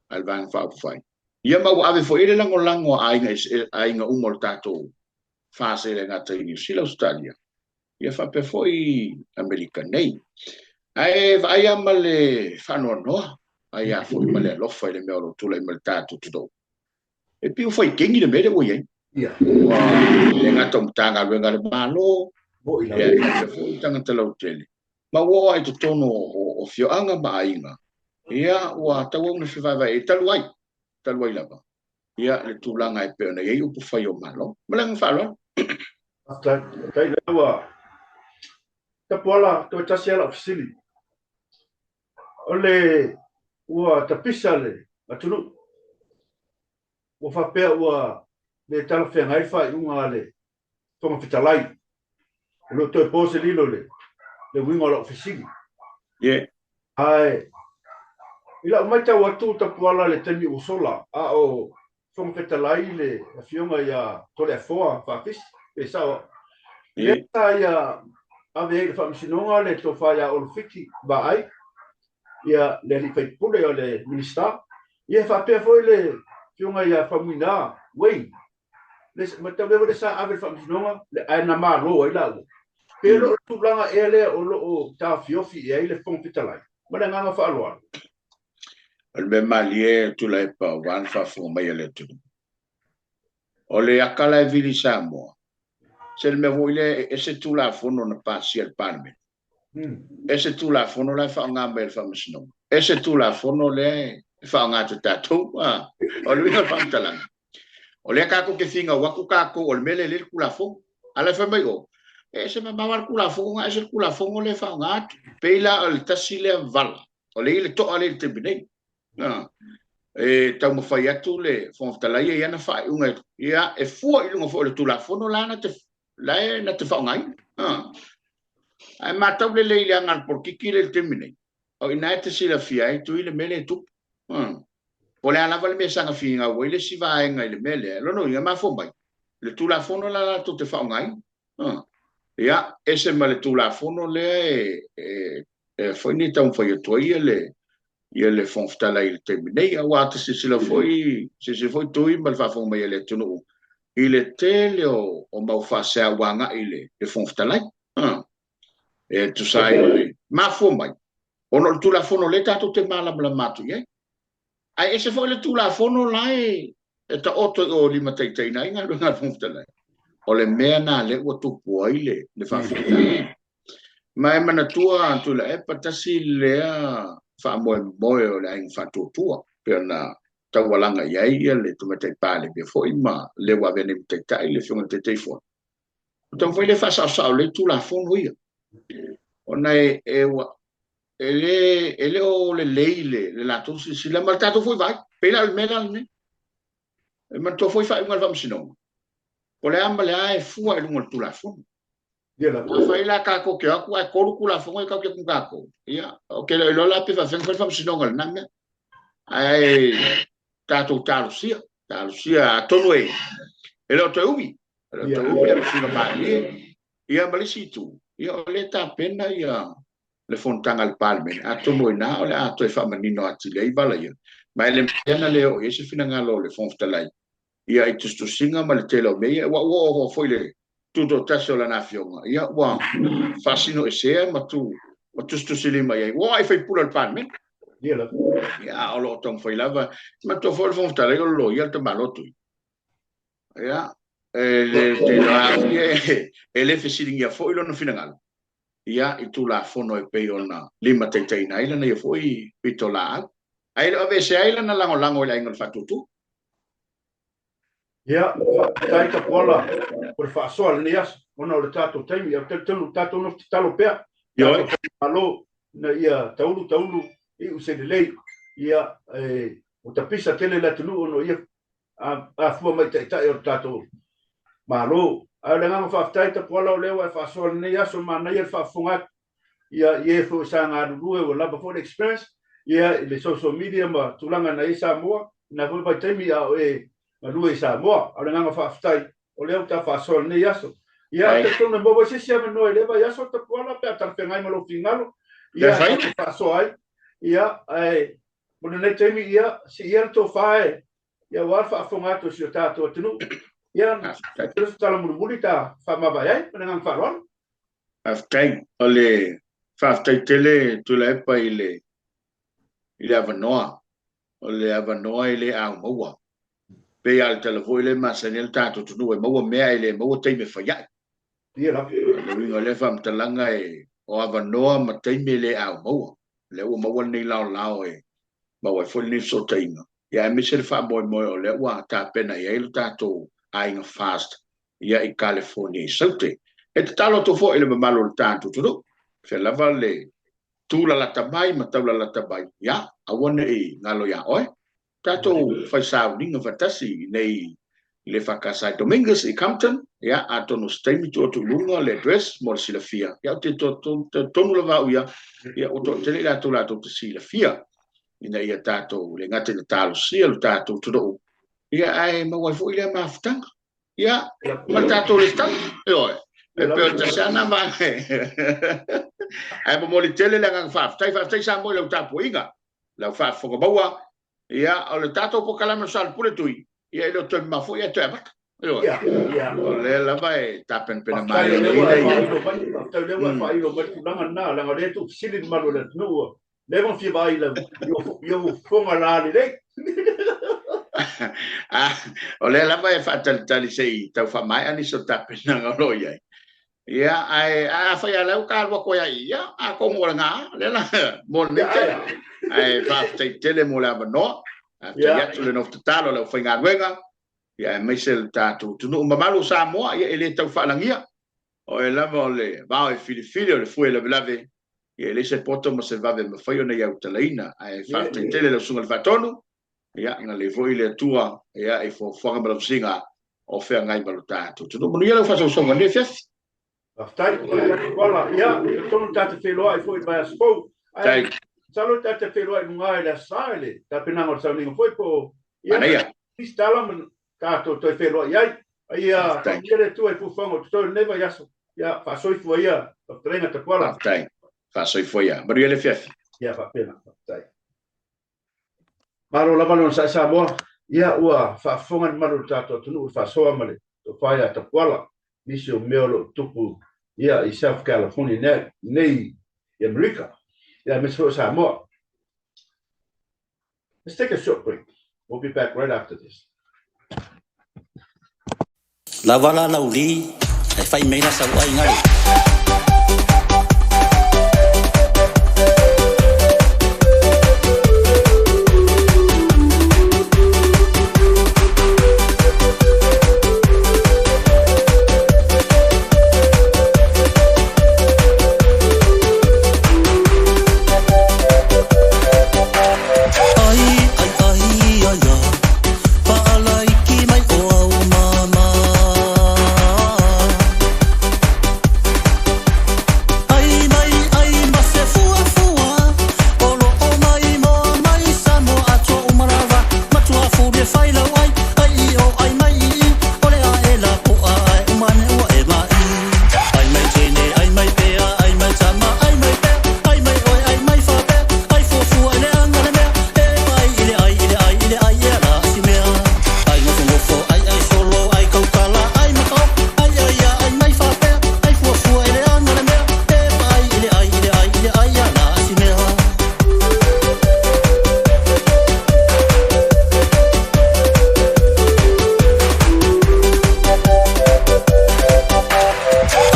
a le Vaega Faaupufai. Ia ma ua ave foi i ai le lagolago a aiga, aiga uma o le tatou FAST e le gata i Niu Sila, Ausetalia, ia faapea foi Amerika nei. Ae vaai lava ma le faanoanoa, vaai lava foi ma le alofa i le mea o lo o tulai mai i le tatou atunuu. E pei ua fai kengi le mea lea ua i ai. Ua le gata o Matagaluega a le Malo, ia faapea foi tagata lautele, ma ua oo lava i totonu o afioaga ma aiga, ia ua tauau ina fevaevae ai, talu ai, talu ai lava, ia le tulaga e pei ona i ai upu fai o Malo. Ma le agaga faaaloalo. Faafetai, faafetai lea ua Tapuala, toe tasi lava lau fesili. O le ua tapisa le atunuu, ua faapea ua le talafeagai le faaiuga a le Fofoga Fetalai. E le o toe po se lilo i le uiga o lau fesili. Yeah. Ae, i lau matau atu Tapuala i le taimi ua sola, a o Fofoga Fetalai le Afioga ia Toleafoa Faafisi, pe sao au. Yeah. Lea sa ia ave ai i le Faamasinoga le tofa ia Olo Fiti Vaai, ia le alii faipule o le Minisita. Ia e faapea foi le Afioga ia Faumuina Wayne, le mataulia foi lea sa ave i le Faamasinoga, ae na malo ai laua. Pe le o le tulaga ea lea o lo o taofiofi i ai le Fofoga Fetalai? Ma le agaga faaaloalo. O le mea malie Tuilaepa aua le faafofoga mai a le atunuu. O le aka la e vili i Samoa, se le mea foi lea e ese Tulafono na pasia e le Palemene, ese Tulafono la e faaaoga mai e le Faamasinoga, ese Tulafono lea e faaaoga atu e tatou. O le uiga o le faamatalaga, o lea tatou te finau atu tatou o le mea lea e lelei le Tulafono, a o la e fai mai o, e ese mamao lava le Tulafono na ese le Tulafono lea e faaaoga atu. Pei la o le tasi lea vala, o lea e i le toa lea i le taimi nei. E taumafai atu le Fofoga Fetalai ia i ana faaiuga, ia, e fua i luga foi o le Tulafono la na te, la e na te faaaogaina. Ae matau lelei i le aga a le polokiki lea i le taimi nei, o i ina e te silafia ai Tui le mea lea e tupu. Po o le a lava le mea e saga finau ai le isi vaega i le mea lea, lona uiga e mafua mai le Tulafono la latou te faaaogaina. Ia, ese ma le Tulafono lea e foi nei taumafai atu ai le ia le Fofoga Fetalai i le taimi nei. Aua a ta silasila foi, silasila foi Tui ma le faafofoga mai a le atunuu i le tele o mau faasea ua agai i le Fofoga Fetalai. E tusa ai o le mafua mai ona o le Tulafono lea tatou te malamalama atu i ai. Ae ese foi le Tulafono la e taoto i o limataitaiina ai galuega a le Fofoga Fetalai. O le mea lena lea ua tupu ai le faafofoga. Ma e manatua Tuilaepa, tasi lea faamoemoe o le Aiga Faatuatua, pei ona taualaga i ai le Tamaitai Palemia foi ma le ua avea nei ma Taitai, le Afioga i le Taitaifono. O taumafai lea e faasaosao lelei Tulafono ia, ona e, ua, e le, e le o lelei le latou silasila ma le tatou foi vaai. Pei la o le mea la lenei. E manatua foi faaiuga a le Faamasinoga, o le a ma le a e fua i luga o le Tulafono. Afai la tatou te o atu ae 3 Tulafono e tatou te atu ma tatou, ia, ou te le o iloa la pe faafefea ona fai le Faamasinoga i lena mea. Ae tatou talosia, talosia atonu e le o toe umi, e le o toe umi le masina malie. Ia ma le isi itu, ia o lea e tapena ia le fonotaga a le Palemene, atonu o i ina o le a toe faamanino atili ai vala ia. Ma e le mafai ona le oo i ai se finagalo o le Fofoga Fetalai ia i tusitusiga ma le tele o mea ia, aua ua oo foi le tutoatasi o lana afioga, ia ua faasinoesea ma tu ma tusitusilima i ai, ua oo lava i sui usufono o le Palemene. Ia, a o lo o taumafai lava, manatua foi o le Fofoga Fetalai o le loia le tamaloa Tui. Ia, e le te iloa aafia e le fesiligia foi lona finagalo ia i Tulafono e pei ona limataitaiina ai lana ia foi pitolaau. Ae le o aveesea ai lana lagolago i le Aiga o le Faatuatua. Ia, faafetai Tapuala mo le faasoa i lenei aso, ona o le tatou taimi. Ou te talitonu tatou nofo tatalo pea, tatou Malo ina ia taulu taulu iu se lelei. Ia, e, ua tapisa tele le atunuu ona o ia afua mai taitai o le tatou Malo. Ae o le agaga faafetai Tapuala o lea ua e faasoa i lenei aso, manaia le faafofoga atu ia i e foi sa galulue ua lava foi le experience ia i le social media ma tulaga na i ai Samoa i na foi vaitaimi a o e galue i Samoa. A o le agaga faafetai o lea ua ta faasoa i lenei aso. Ia, ou te talitonu e maua ai se isi avanoa i lea vaiaso Tapuala pe a talafeagai ma lou finagalo ia e tatou faasoa ai. Ia, ae mo lenei taimi ia siia le tofa e ia aua le faafofoga atu a si o tatou atunuu. Ia, se tala mulimuli ta faamavae ai ma le agaga faaaloalo. Faafetai. O le faafetai tele Tuilaepa i le i le avanoa. O le avanoa e le au maua. Pei lava o le tala foi lea e masani ai le tatou atunuu e maua mea ae le maua taimi e fai ai. Ia lava. O le uiga o lea faamatalaga e o avanoa ma taimi e le au maua. O lea ua maua lenei laolao e maua ai foi lenei fesootaiga. Ia aemaise le faamoemoe o lea ua tapena i ai lo tatou aiga FAST ia i California i Saute. E tatalo atu foi i le mamalu o le tatou atunuu, fea lava le tūlalata mai ma taulalata mai, ia, aua ne i galo iā oe. Tatou fai sauniga faatasi i nei i le EFKS i Dominguez i Compton, ia, atonu o se taimi tuu atu i luga le address mo le silafia. Ia, ou te talitonu lava au ia, ia, ua toatele i latou latou te silafia ina ia tatou le gata ina talosia lo tatou atunuu, ia, ae maua ai foi lea mafutaga. Ia, ma le tatou resitala. Ioe. E pei o le tasi lava lena vaega. Ae momoli tele le agaga faafetai. Faafetai Samoa i lau tapuaiga, lau faafofoga maua. Ia, o le tatou polokalame o Soalepule Tui, ia e le o toe mamao foi ae toe amata. Ioe. Ia, ia. O lea lava e tapenapena Faafetai o lea ua e malieina ia. faailo mai, faafetai o lea ua e faailo mai le tulaga lena, leaga o lea e tuufesili le mamalu o le atunuu, ua leva ona fia vaai i lau, i ou fofoga lalelei. Ah, o lea lava e faatalitali se i tau faamaea nisi o tapenaga o lo o i ai. Ia, ae afai lava o lea ua ta alu atu ai lava i i, ia, atonu o lena, lea la, mo lenei Ia, taimi. ae. Ae faafetai tele mo le avanoa. Faafetai Ia, atu le nofo tatalo a le aufaigaluega, ia, aemaise le tatou atunuu mamalu o Samoa, ia, e le tau faalagia. O oe lava o le vao e filifili, o le fue e lavelave, ia, e leai se poto ma se vave e mafai ona ia autalaina. Ae faafetai tele i lau susuga i le Faatonu, ia, agalelei foi le Atua, ia, i fuafuaga ma lausiga o feagai ma lo tatou atunuu. Manuia lau faasoasoaga i lenei afiafi. Faafetai, faafetai Tuala. Ia, talitonu ta te feiloai foi i le vaiaso fou. Ae Faafetai. masalo ta te feiloai i luga i le Aso Sa i le tapenaga o le sauniga foi po o ia Manaia. nisi tala ma tatou toe feiloai ai. A ia Faafetai. faamanuia le Atua i fuafuaga o totoe i lenei vaiaso. Ia, faasoifua ia lau fetalaiga Tapuala. Faafetai. Faasoifua ia. Manuia le afiafi. Ia faapena. Faafetai. Malo lava le onosai Samoa. Ia ua faafofoga le mamalu o le tatou atunuu i le faasoa ma le tofa ia Tapuala, nisi o mea o lo o tupu ia i South California nei i Amerika, ia aemaise foi o Samoa. Let's take a short break. We'll be back right after this. Lava la lauli, ae fai mai la sau aiga le. Ai ai ai ai ai Paalaiki mai o au mama Ai mai ai ma se fuafua O lo o mai moa mai Samoa atoa uma lava Matua fuli e fai lau ai Ai i o ai mai i i O le a e la po'a ae uma ane ua e mai Ai mai teine ai mai pea ai mai tama ai mai pea ai mai oe ai mai faapea ai fuafua i le aga le mea e mai i le ai i le ai i le ai ea la si mea ai nofonofo ai ai solo ai kaukala ai makao ai ai ia ai mai faapea ai fuafua i le aga le mea e mai i le ai i le ai i le ai ea la si mea.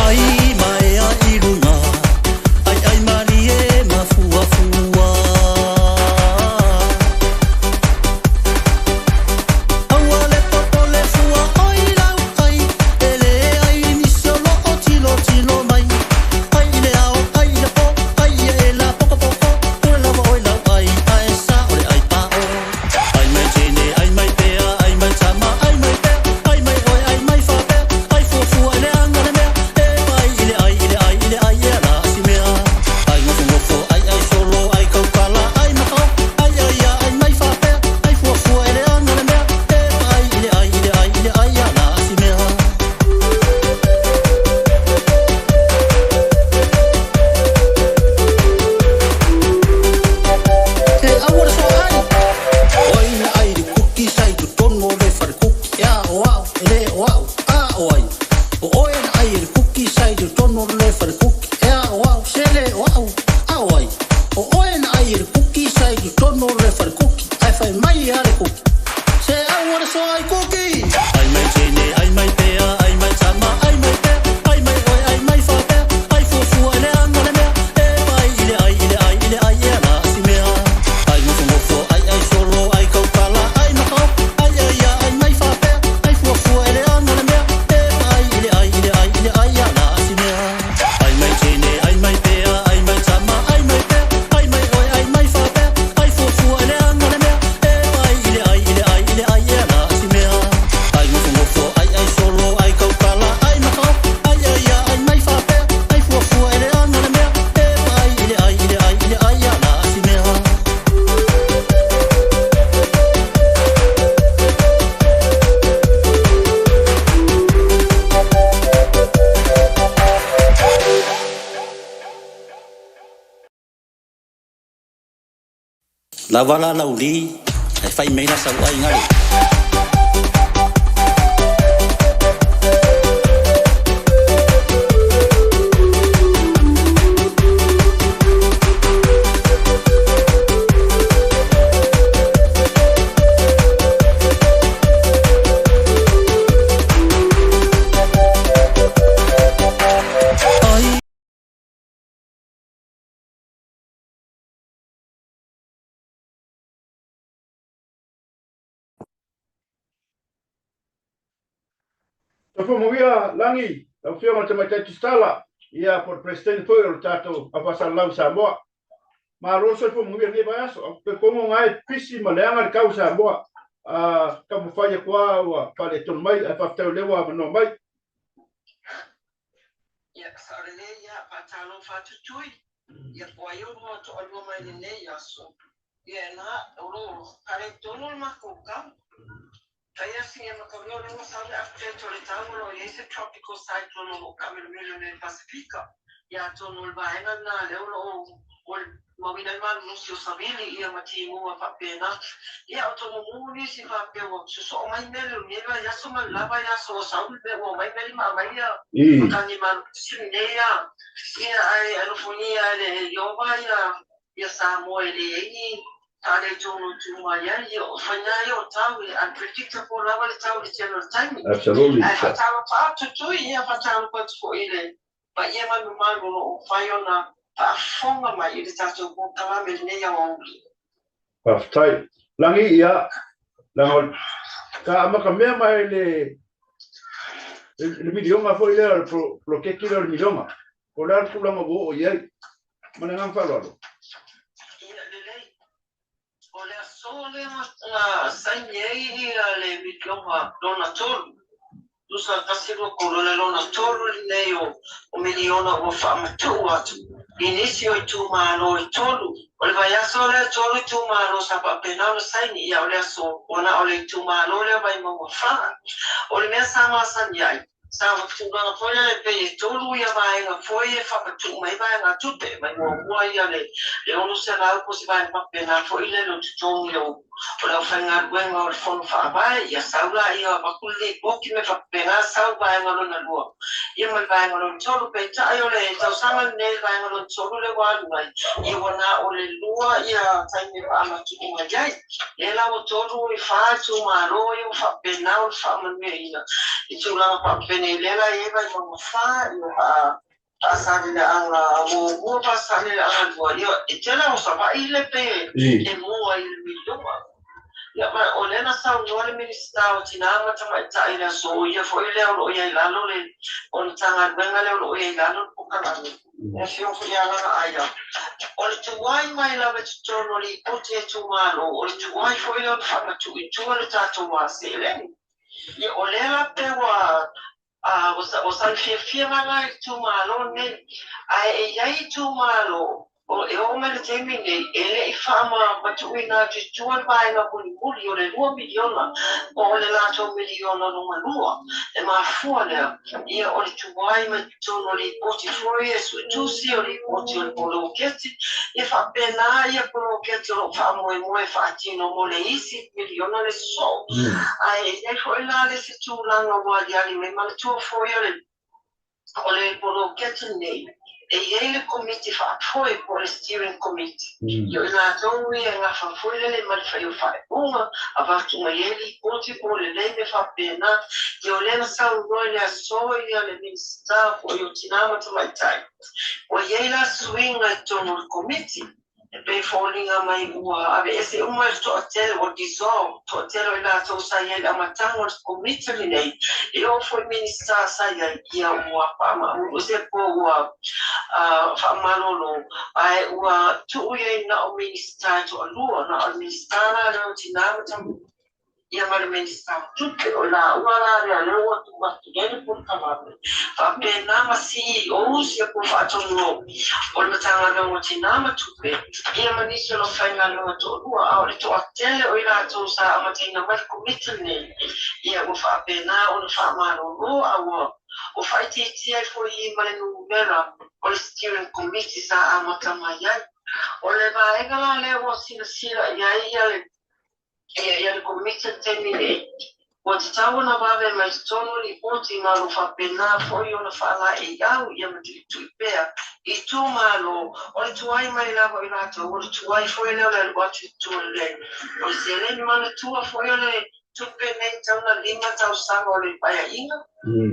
Ai maea i luga, ai ai malie mafuafua. Aua le poto le fua oi lau ai, e le ai nisi o loo tilotilo mai. Ai i le ao, ai i le po, ai ia e la pokopoko, pule lava oi lau ai, ae sa o le ai pao. Ai mai teine, ai mai pea, ai mai tama, ai mai pea, ai mai oe, ai mai faapea, ai fuafua i le aga le mea, e mai i le ai, i le ai, i le ai, ea la si mea. Ai nofonofo, ai ai solo, ai kaukala, ai makao, ai ai ia, ai mai faapea, ai fuafua i le aga le mea, e mai i le ai, i le ai, i le ai, ea la si mea. E aua le soa ai. O ai na ai le kuki sa i totonu o le falekuki? E a o au, e le o au, a o ai. O oe na ai e le kuki sa i totonu o le falekuki. E a o au, se le o au, a o ai. O oe na ai e le kuki sa i totonu o le falekuki. Ae fai mai e a le kuki. Se aua le soa ai kuki! Ai mai teine, ai mai pea, ai mai tama, ai mai pea, ai mai oe, ai mai faapea, ai fuafua i le aga le mea, e mai i le ai, i le ai, i le ai, ea la si mea. Ai nofonofo, ai ai solo, ai kaukala, ai makao, ai ai ia, ai mai faapea, ai fuafua i le aga le mea, e mai i le ai, i le ai, i le ai, ea la si mea. Ai mai teine, ai mai pea, ai mai tama, ai mai pea, ai mai oe, ai mai faapea, ai fuafua i le aga le mea, e mai i le ai, i le ai, i le ai, ea la si mea. Ai nofonofo, ai ai solo, ai kaukala, ai makao, ai ai ia, ai mai faapea, ai fuafua i le aga le mea, e mai i le ai, i le ai, i le ai, ea la si mea. Lava la lauli, ae fai mai la sau aiga le. Tofomanuia Lagi, lau Afioga i le Tamaitai Tusitala, ia po o le Peresetene foi o le tatou Aufaisaalalau i Samoa. Malo le soifua manuia i lenei vaiaso. Au pe kogo na e pisi ma leaga le kau i Samoa. A taumafai atu lava ua faaletonu mai, ae faafetai o lea ua avanoa mai. Ia, sao lelei, ia, faatalofa atu Tui, ia po ai olua toalua mai lenei aso. Ia, na, o lo o faaletonu le matou kau. Fai asi e mataulia o lea ua sau le update o le tau o lo o i ai se tropical cyclone o lo o taamelomelo nei i le Pasefika. Ia atonu o le vaega lena lea o lo o mauina ai malolosi o savili ia ma timuga faapena. Ia o tomumu nisi faapea ua sosoo mai meli o lenei vaiaso ma le la vaiaso ua sau le mea ua omai meli ma aumai ia matagi malolosi lenei a. Ia ae alofagia e le Ieova ia ia Samoa e leai ni faaletonu e tu mai ai. Ia o faiga ia o tau e unpredictable lava le tau i le tele o le taimi. Absolutely. Ae faatalofa atu Tui, ia faatalofa atu foi i le paia ma le mamalu o lo o mafai ona faafofoga mai i le tatou polokalame i lenei aoauli. Faafetai. Lagi, ia, leaga o le, sa amatamea mai le, le miliona foi lea, le poloketi lea o le miliona. Po o le a le tulaga ua oo i ai. Ma le agaga faaaloalo. Ia lelei. O le aso lea na saini ai le miliona lona tolu, tusa 1, 2, 3, o le lona tolu lenei o miliona ua faamatuu atu i nisi o itumalo e tolu. O le vaiaso lea e tolu itumalo sa faapena ona saini, ia o le aso ua na o le itumalo lea Vaimauga 4. O le mea sa masani ai, Sa tulaga foi lele pei e tolu ia vaega foi e faamatuu mai vaega tupe mai muamua ia le 600 po o se vaega faapena foi lele o totogi o le aufaigaluega o le Fono Faavae, ia sau laia avatu le lipoti me faapena sau vaega lona lua ia ma le vaega lona tolu. Peitai o le tausaga lenei le vaega lona tolu lea ua alu ai, ia ua na o le lua ia taimi e faamatuu mai ai. Lea la ua tolu i fa itumalo ia ua faapena ona faamanuiaina i tulaga faapenei. Lea la e i ai Vaimauga 4, ia Faasaleleaga muamua, Faasaleleaga lua, ia e tele o Savaii le pe e mua i le miliona. Ia ma o lea na saunoa le Minisita o Tina ma Tamaitai i le aso, o ia foi lea o lo o i ai i lalo le, o le Matagaluega lea o lo o i ai i lalo le polokalame. Le Afioga foi ia Lagaaia, o le tuai mai lava i totonu o lipoti a itumalo, o le tuai foi lea o le faamatuu i tua le tatou seleni. Ia, o lea la pe ua ua sau fiafia mai la itumalo nei, ae e i ai itumalo e oo mai le taimi nei e le i faamatuuina atu i tua le vaega mulimuli o le 2 miliona po o le latou miliona lona lua. E mafua lea, ia o le tuai mai totonu o lipoti foi e suetusi, o lipoti o le poloketi, ia faapena ia poloketi o lo o faamoemoe e faatino mo le isi miliona le sosoo. Ae e i ai foi la le isi tulaga ua aliali mai, manatua foi o le poloketi lenei, e i ai le komiti faafoe po o le steering committee. Ia o i latou ia e gafa foi lele ma le fai o faaiuga, avatu mai ai lipoti po o lelei mea faapena. Ia o lea na saunoa i le aso ia le Minisita foi o Tina ma Tamaitai, ua i ai la suiga i totonu o le komiti, e pei e foliga mai ua aveese uma le toatele, ua dissolve toatele o i latou sa i ai i le amataga o le komiti lenei, e oo foi i Minisita sa i ai, ia ua faamaulu ese po ua faamalolo, ae ua tuu i ai na o Minisita e toalua, na o le Minisita la lea o Tina ma Tamaitai ia ma le Minisita o Tupe, o laua la lea lea ua tuu atu i ai le polokalame, faapena ma CEOs ia po o faatonu o le Matagaluega o Tina ma Tupe, ia ma nisi o le aufaigaluega toalua, a o le toatele o i latou sa amataina mai le komiti lenei, ia ua faapena ona faamalolo, a ua faaitiitia ai foi i ma le numera o le steering committee sa amata mai ai. O le vaega la lea ua silasila i ai ia le Ia, ia le Komiti i le taimi nei, ua tatau ona vave mai totonu lipoti ma o lo o faapena foi ona faalaeiau ia ma tuitui pea i itumalo o le tuai mai lava o i latou, o le tuai foi lea o le alu atu i tua i le o le seleni manatua foi o le tupe nei tatau ona 5 tausaga o le Paeaiga,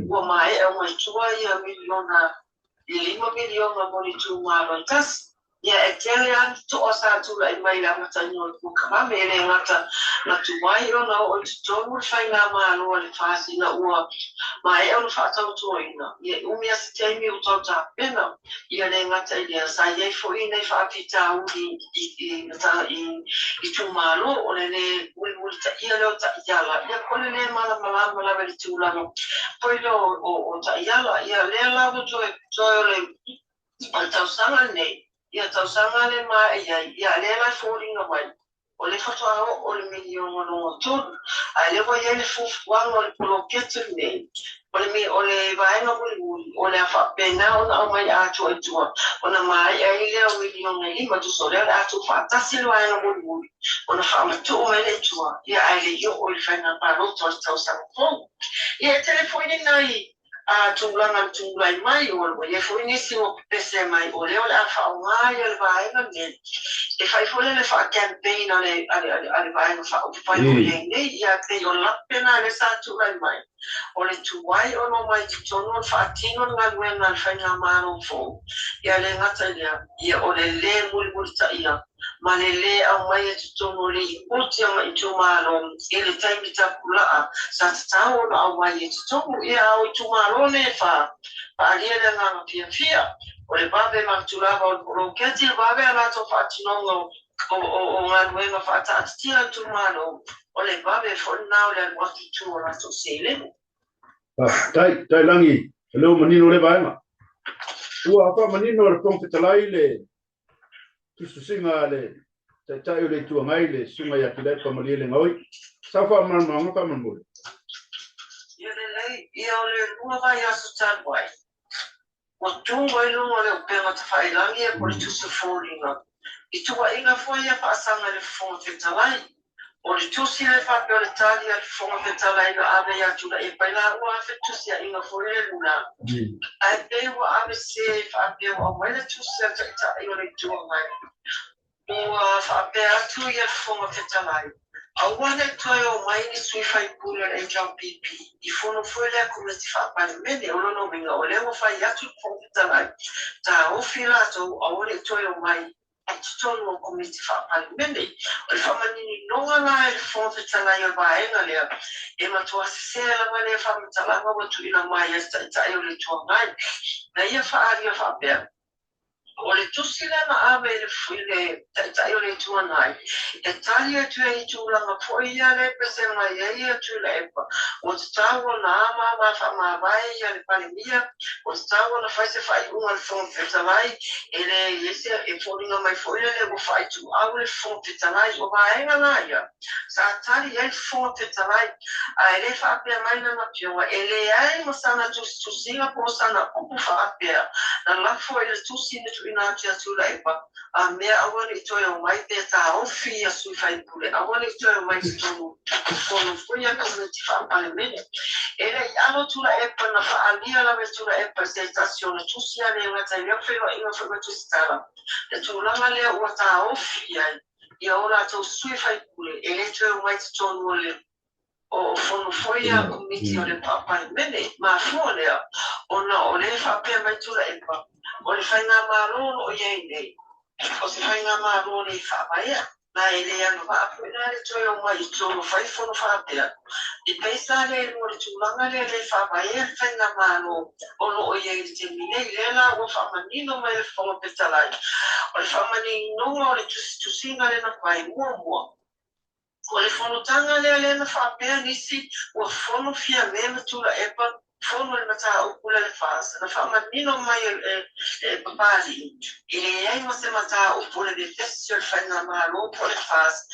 ua maea uma i tua ia miliona i le $5 miliona mo le itumalo e tasi. Ia, e tele lava ni toa sa tulai mai i le amataina o le polokalame, e le gata na tuai ona oo i totonu le faigamalo a le FAST ina ua maea ona faatautoina, ia e umi lava se taimi o tau tapena. Ia le gata i lea, sa i ai foi nai faafitauli i itumalo, o le lē mulimulitaia lea o taiala, ia po o le lē malamalama lava i le tulaga foi lea o taiala. Ia lea la ua toe toe o le tausaga lenei, ia tausaga lea e maea i ai, ia lea la e foliga mai, o lea faatoa oo i le miliona lona tolu. Ae lea ua i ai le fuafuaga o le poloketi lenei, o le o le vaega mulimuli, o le a faapena ona aumai atoa i tua, ona maea ai lea o miliona e 5, tusa o lea o le a tuufaatasi le vaega mulimuli, ona faamatuu mai lea i tua, ia ae le i oo i le faiga palota o le tausaga fou. Ia e tele foi ni nai a tulaga na tulai mai, ua i ai foi nisi ua pepese mai o lea o le a faaaoga ia le vaega lenei e fai foi lele faa-campaign a le a le Vaega Faaupufai o i ai nei. Ia pei o lape na lea sa tulai mai, o le tuai ona omai i totonu o le faatino le galuega a le faigamalo fou. Ia le gata i lea, ia o le lē mulimulitaia ma le lē aumaia i totonu o lipoti a itumalo i le taimi tapulaa sa tatau ona aumai i totonu. Ia a o itumalo nei e fa, faaalia le agaga fiafia o le vave manatu lava o le poloketi, le vave a latou faatinoga o galuega faataatitia a itumalo, o le vave foi lena o le alu atu i tua o latou seleni. Faafetai, Tailagi, o lea ua manino lea vaega. Ua faamanino e le Fofoga Fetalai le tusitusiga a le Taitai o le Itu Agai, le Susuga ia Tuilaepa Malielegaoi. Sau faamalamalamaga faamolemole. Ia lelei, ia o le 2 vaiaso talu ai, ua tu ai luga o le upega tafailagi ia po o le tusi o foliga i tuuaiga foi ia faasaga i le Fofoga Fetalai. O le tusi lea faapea o le tali a le Fofoga Fetalai na ave ia Tuilaepa i laua afe tusiaiga foi le luna, ae pei ua ave sē faapea ua aumai le tusi a le Taitai o le Itu Agai. Ua faapea atu ia le Fofoga Fetalai, aua ne i toe omai ni sui faipule o le HRPP i fono foi lea Komiti Faa-Palemene. O lona uiga, o lea ua fai atu le Fofoga Fetalai, taofi latou aua ne i toe omai i totonu o Komiti Faa-Palemene. O le faamaninoga la e le Fofoga Fetalai o le vaega lea, e matua sesē lava lea faamatalaga ua tuuina mai e le Taitai o le Itu Agai. Na ia faaalia faapea, o le tusi lea na ave i le Taitai o le Itu Agai, e tali atu ai i tulaga foi ia lea e pese mai ai ia Tuilaepa, ua tatau ona ama faamavae ia le Palemia, ua tatau ona fai se faaiuga a le Fofoga Fetalai, e leai ai se e foliga mai foi lele ua faaituau le Fofoga Fetalai. O vaega la ia sa tali ai le Fofoga Fetalai, ae le faapea mai lana afioga e leai ma sana tusitusiga po o sana upu faapea na lafo i le tusi na tuuina atu ia Tuilaepa, a mea aua ne i toe omai pe taofi ia sui faipule, aua ne i toe omai i totonu o fono foi a Komiti Faa-Palemene. E le i alo Tuilaepa na faaalia lava e Tuilaepa i se tasi ona tusi a le gata i lea feiloaiga foi ma Tusitala, le tulaga lea ua taofi ai ia o latou sui faipule e le toe omai i totonu o le o fono foi a Komiti o le Palemene. Mafua lea ona o lea e faapea mai Tuilaepa, o le faigamalo o lo o i ai nei, o se faigamalo le faavaea, ma e le agavaa foi la le toe omai i totonu o fai fono faapea. I peisa lea i luga o le tulaga lea le faavaea le faigamalo o lo o i ai i le taimi nei. Lea la ua faamanino mai le Fofoga Fetalai, o le faamaninoga o le tusitusiga lea na fai muamua, O le fonotaga lea lea na faapea nisi ua fono Fiame ma Tuilaepa fono i le mataupu lea le FAST. Na faamanino mai e Papalii e leai ma se mataupu o le vevesi o le faigamalo po o le FAST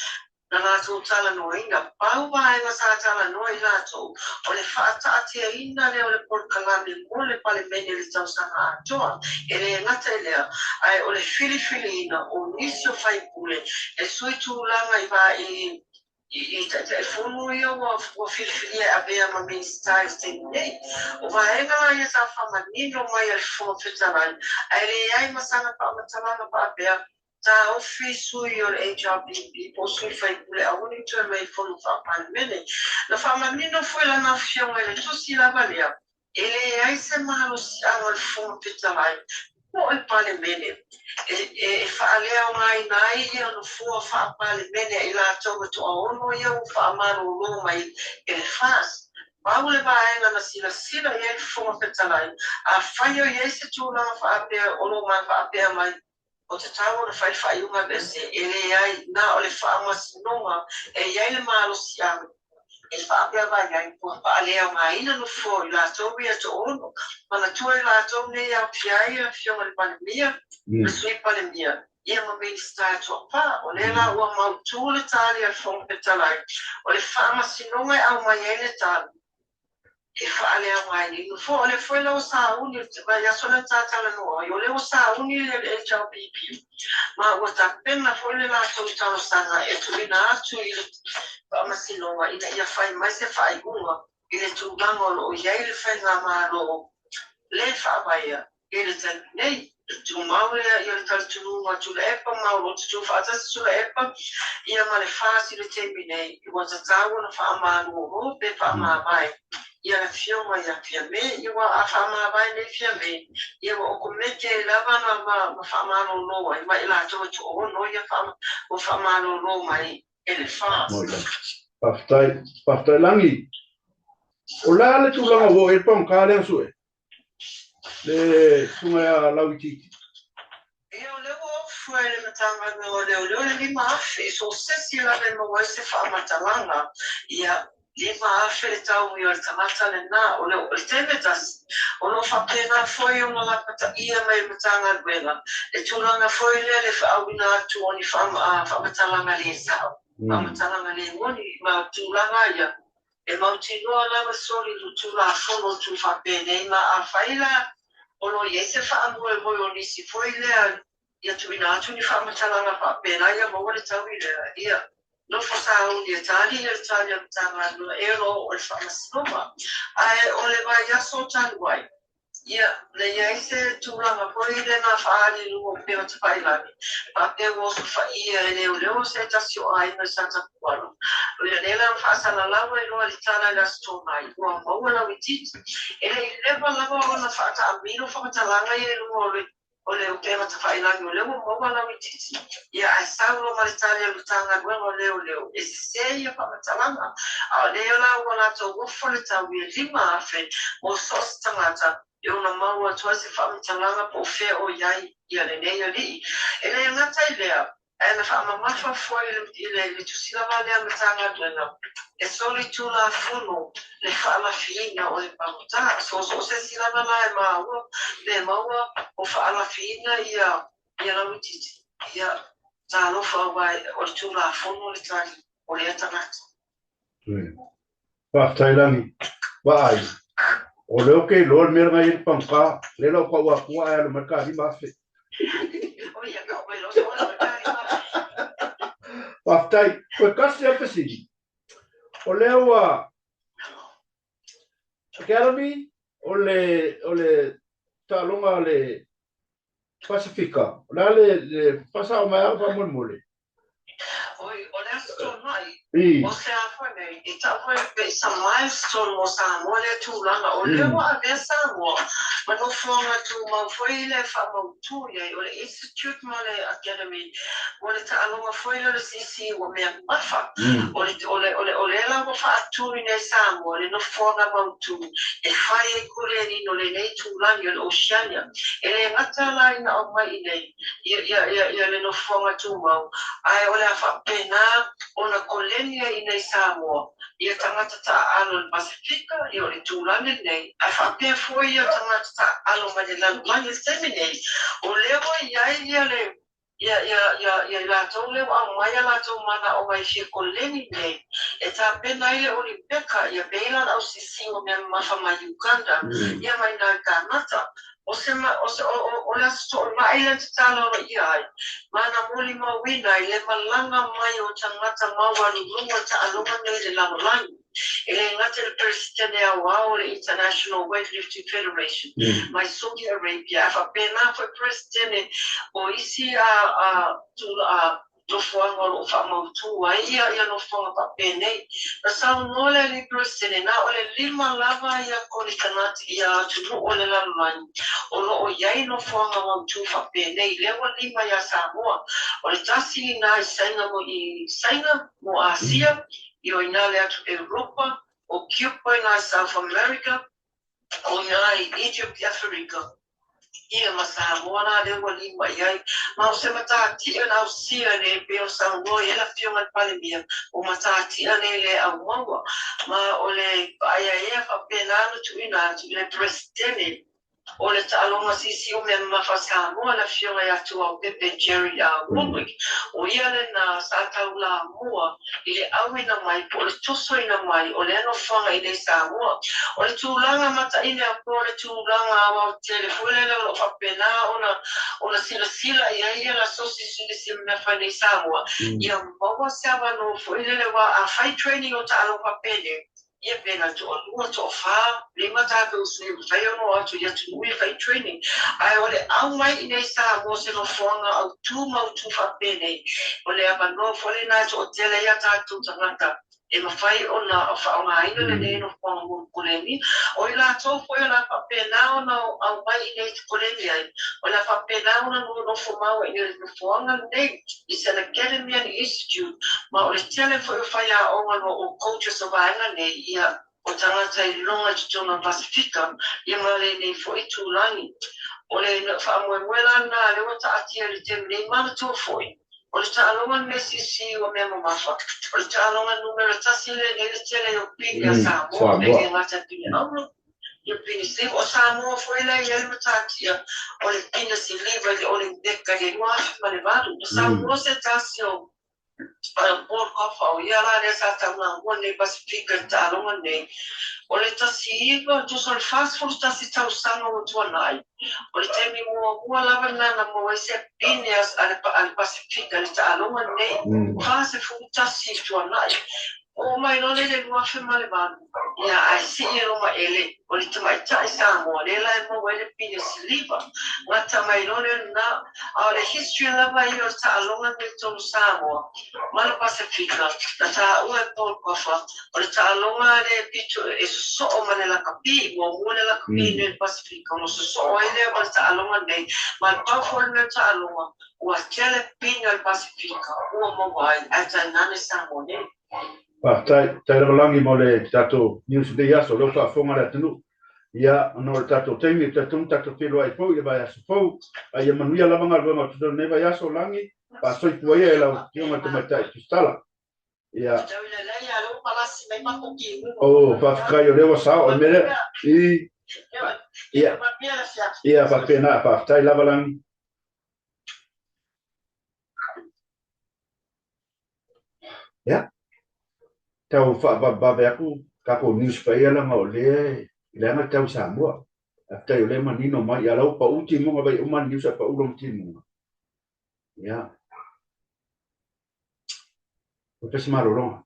na latou talanoaina. Pau vaega sa talanoa i latou o le faataatiaina lea o le polokalame mo le Palemene i le tausaga atoa. E le gata i lea, ae o le filifiliina o nisi o faipule e sui tulaga i va i i Taitaifono ia ua filifilia e avea ma Minisita i le taimi nei. O vaega la ia sa faamanino mai a le Fofoga Fetalai, ae leai ma sana faamatalaga faapea, taofi sui o le HRPP po o sui faipule aua ne i toe mai i Fono Faa-Palemene. Na faamanino foi lana Afioga i le tusi lava lea, E leai se malosiaga o le Fofoga Fetalai po o le Palemene e faaleaogaina ai ia nofoa faa-Palemene a i latou e toaono ia ua faamalolo mai e le FAST. Pau le vaega na silasila i ai le Fofoga Fetalai, afai o i ai se tulaga faapea o lo o faapea mai, o tatau ona fai le faaiuga aveese, e leai, na o le faamasinoga e i ai le malosiaga e faapea mai ai, ua faaleaogaina nofoa o i latou ia toaono. Manatua i latou nei e aofia ai le Afioga i le Palemia, le Sui Palemia, ia ma Minisita e toafa. O lea la ua mautu le tali a le Fofoga Fetalai, o le faamasinoga e aumai ai le tali, e faaleaogaina i nofoa. O lea foi la ua sauni, le vaiaso lea sa talanoa ai, o lea ua sauni le HRPP ma ua tapena foi le latou talosaga e tuuina atu i le Faamasinoga ina ia fai mai se faaiuga i le tulaga o lo o i ai le faigamalo le faavaea i le taimi nei. Tumau lea ia le talitonuga Tuilaepa ma o lo o tutū faatasi Tuilaepa ia ma le FAST i le taimi nei, ua tatau ona faamaluolo pe faamavae ia le Afioga ia Fiame. Ia ua a faamavae nei Fiame, ia ua okomeke ai lava na ma faamalolo ai ma i latou e toaono ia ua faamalolo mai e le FAST. Faafetai, faafetai Lagi. O le a le tulaga ua oo i ai le pagota lea na sue? Le susuga ia Lauitiiti. Ia, o lea ua ofu e le Matagaluega o Leoleo le 5,000, so o se isi lava e maua ai se faamatalaga, ia, 5,000 le taui o le tagata lena. O le, o le taimi e tasi, o lo o faapena foi ona lapataia mai e le Matagaluega le tulaga foi lea le faauiina atu o ni faamatalaga le sao, faamatalaga le moni ma tulaga ia. E mautinoa lava soli le Tulafono tu faapenei ma afai la o lo o i ai se faamoemoe o nisi foi lea ia tuuina atu ni faamatalaga faapena ia maua le taui lea, ia nofo sauni e tali ia le tali a Matagaluega e o lo o le Faamasinoga. Ae o le vaiaso talu ai, Ia, na i ai se tulaga foi lea na faaali i luga o upega tafailagi, faapea ua osofaia e leoleo se tasi o aiga i Satapuala. O ia nei la na faasalalau ai loa le tala i le Aso Toonai, ua maua lauitiiti. E le i leva lava ona faataamilo faamatalaga ia i luga o le o le upega tafailagi o lea ua maua lauitiiti. Ia, ae sau loa ma le tali a le Matagaluega o Leoleo, e sese ia faamatalaga. A o lea la ua latou ofo le tau e 5,000 mo so o se tagata e ono maua atu ai se faamatalaga po o fea o i ai ia lenei alii. E le gata i lea, ae na faamamafa foi i le tusi lava lea Matagaluega e solitulafono le faalafiina o le palota. So o se isi lava la e maua pe maua o faalafiina ia lauitiiti, ia talofa aua o le Tulafono le tali o lea tagata. Faafetai Lagi. Vaai, o lea ou te iloa le mea lena e i ai le pagota, lea la ou tau atua ae alu mai le ta 5,000. Faafetai. Toe tasi lava fesili. O lea ua Academy o le o le taaloga a le Pasifika. O le a le le faasao mai au faamolemole. Oi, o le Aso Toonai, o se a foi nei, i tau foi pe it's a milestone mo Samoa lea tulaga, o lea ua avea Samoa ma nofoaga tumau foi lea e faamautu i ai, o le Institute ma le Academy mo le taaloga foi lea o le siisii ua mea mafa. O le, o le, o le, o lea la ua faatuina e Samoa le nofoaga mautu e fai ai koleni o lenei itulagi o le Oceania. E le gata la ina aumai i nei, ia le nofoaga tumau, ae o le a faapena ona koleni ai inei Samoa ia tagata taaalo i le Pasefika, ia o le itulagi lenei, ae faapea foi ia tagata taaalo mai le lalolagi. I le taimi nei, o lea ua i ai ia le ia i latou lea ua aumai a latou manao mai fia koleni nei e tapena ai le Olimeka, ia pei la le au siisii o mea mamafa mai Uganda, ia mai nā i Kanata. O se ma, o se, o, o, o le Aso Toonai lea e tatalo aloaia ai, ma na molimauina i le malaga mai o tagata maualuluga taaloga nei i le lalolagi, e le gata i le Peresetene Aoao o le International Weightlifting Federation mai Saudi Arabia, ae faapena foi Peresetene o isi a, a, a, nofoaga o lo o faamautu ai ia nofoaga faapenei. Na saunoa le Alii Peresetene, na o le lima lava ia konitanati ia atunuu o le lalolagi o lo o i ai nofoaga mautu faapenei, lea ua lima iā Samoa. O le tasi lena i Saina mo i Saina mo Asia, i o inā le atu Europa, o Kiupa inā i South America, o inā i Egypt i Aferika. Ia ma Samoa la lea ua lima i ai. Ma o se matatia na ausia nei e pei ona saunoa i ai le Afioga i le Palemia, o matatia nei le aumaua. Ma o le paeaea faapena ona tuuina atu i le Peresetene o le Taaloga Siisii o Mea Mamafa a Samoa, le Afioga ia Tuaopepe Jerry Warwick. O ia lena sa taulamua i le auina mai po o le tosoina mai o lea nofoaga i nei Samoa. O le tulaga mataine po o le tulaga aoaotele foi lele o lo o faapena ona ona silasila i ai ia le Association i se mea fai nei Samoa, ia maua se avanoa foi lele aua a fai training o taaloga faapenei, ia pe na toalua, toafa, lima tatou sui e mafai ona o atu i atunuu ia fai training. Ae o le aumai i nei Samoa se nofoaga autu mautu faapenei, o le avanoa foi lena e toatele ai a tatou tagata e mafai ona faaaogaina lenei nofoaga mo le koleni. O i latou foi o le a faapena ona aumai i inei i te koleni ai, o le a faapena ona nonofo maua i le nofoaga lenei i se Academy and Institute, ma o le tele foi o faiaoga no o coaches o vaega nei, ia, o tagata i luga i totonu o le Pasefika, ia ma lenei foi itulagi. O le faamoemoe la lena lea ua taatia i le taimi nei, manatua foi, o le taaloga lenei siisii ua mea mamafa, o le taaloga numera tasi lenei le tele o pine a Samoa, e le gata i pine auro, ia pine siliva. O Samoa foi lea e i ai le matatia o le pine siliva i le Olimeka i le 2008. O Samoa se tasi o Paul Coffa, o ia la lea sa taulamua lenei Pasefika i le taaloga lenei. O le tasi iva, tusa o le 41 tausaga ua tuanai, o le taimi muamua lava lena na maua ai se pine a le Pasefika i le taaloga lenei, 41 i le tuanai. Oo mai loa lea i le 2008, ia, ae sii e lou maele, o le tamaitai Samoa lea la e maua ai le pine siliva. Gata mai loa lea lena, a o le history lava ia o le taaloga lenei i totonu o Samoa ma le Pasefika, na taua e Paul Coffa, o le taaloga lea e pito e sosoo ma le lakapi, muamua le lakapi nei i le Pasefika ona sosoo ai lea ma le taaloga lenei, ma le pau foi lenei o le taaloga, Ua tele pine o le Pasefika ua maua ai, ae tainane Samoa nei. Faafetai, faafetai lava Lagi mo le tatou news i lenei aso, o lea ua faafofoga le atunuu. Ia, ona o le tatou taimi, ou te talitonu tatou feiloai fou i le vaiaso fou, a ia manuia lava galuega o totonu i lenei vaiaso, Lagi, faasoifua ia e lau Afioga i le Tamaitai Tusitala. Ia. Oh, faafetai o lea ua sao, o le mea lea. I, ia, ia, faapena, faafetai lava Lagi. Ia, tau faavavevave atu tatou news paia leaga o lea e leaga le tau i Samoa. Faafetai o lea e manino mai, ia la ua pau timuga vai uma le news ae pau lona timuga. Ia. Ua fai se malologa.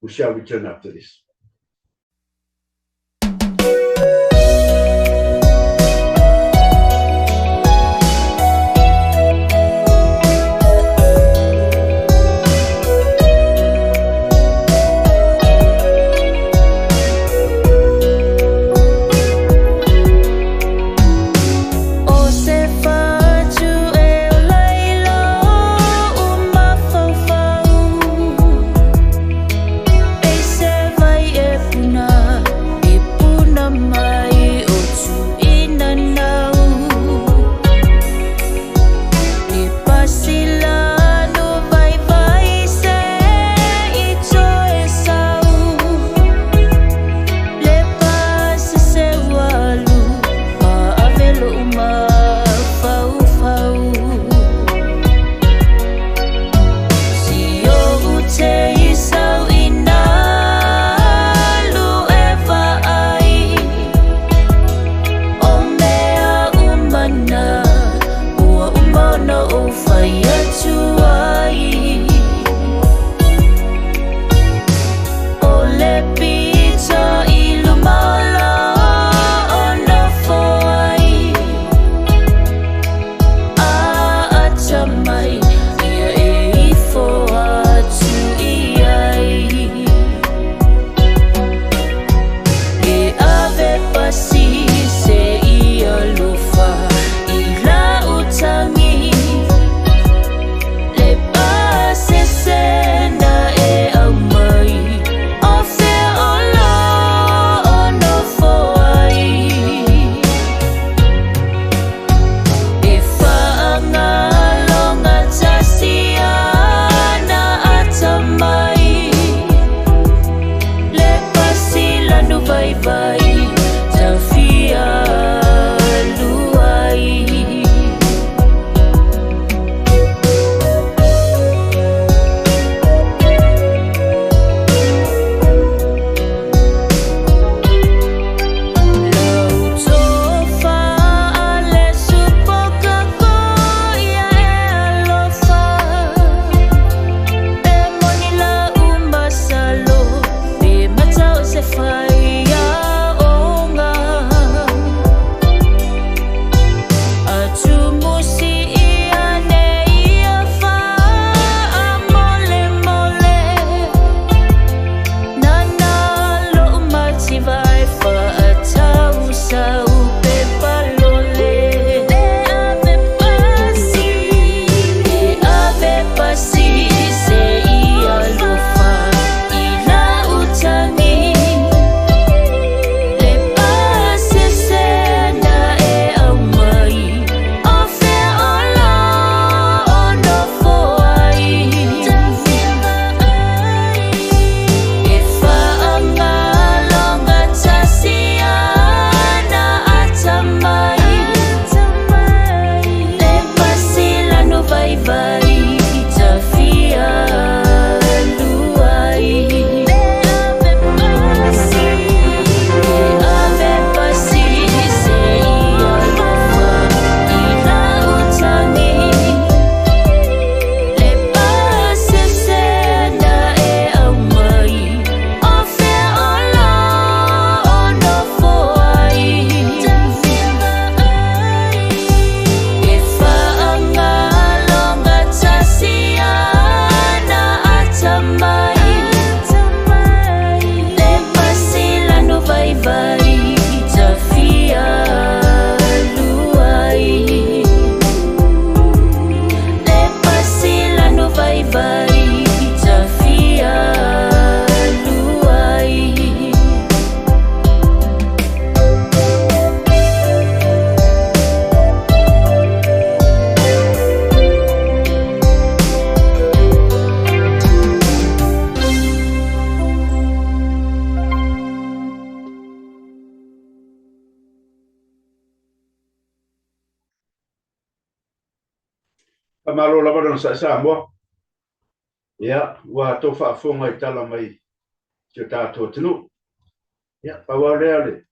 We shall return after this. O se fatu e ola i lou mafaufau, Pei se vai vaivai tafia luai. Lau tofa ale supoka ko ia e alofa. E moni la umasalo pe matau se fai aoga. Atumusi ia nei ia mole mole. Nana lo'u mativa e fa'atausau pe palole. E ave pasi, e ave pasi se i alofa i lau tagi. Le pasese na e aumai o fea o la o nofo ai. E fa'amaloga tasi ana atamai. Le pasilano vaivai tafia luai. E ave pasi se i alofa i lau tagi. Le pasese na e aumai o fea o la o nofo ai. E fa'amaloga tasi ana atamai. Le pasilano vaivai tafia luai. Le pasilano vaivai tafia luai. Faamalo lava lona sae Samoa. Ia, ua tou faafofoga i tala mai si o tatou atunuu. Ia, pau lava lea le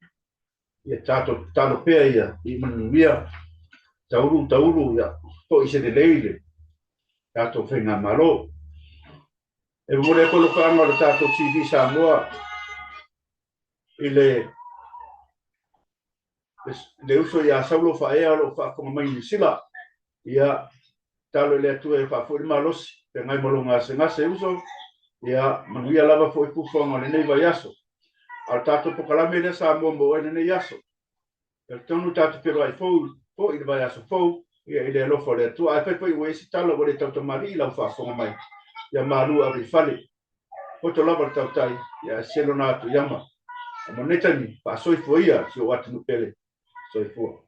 ia tatou tatalo pea ia i manuia taulu taulu ia foi se lelei le tatou faigamalo. E momoli atu alofaaga o le tatou TV Samoa i le le uso ia Saulo Faaea o lo o faafofoga mai i Niu Sila. Ia, tatalo i le Atua e faafoi le malosi, feagai ma lou gasegase uso, ia manuia lava foi fuafuaga o lenei vaiaso. A o le tatou polokalame lea Samoa mo oe i lenei aso. Talitonu tatou feiloai fou foi i le vaiaso fou, ia i le alofa o le Atua. Ae fai foi ua i ai se tala ua le tautamalii i lau faafofoga mai, ia malu ave i fale. Poto lava le tautai, ia ae sese lona atu i ama. A mo lenei taimi, faasoifua ia si ou atunuu pele. Soifua.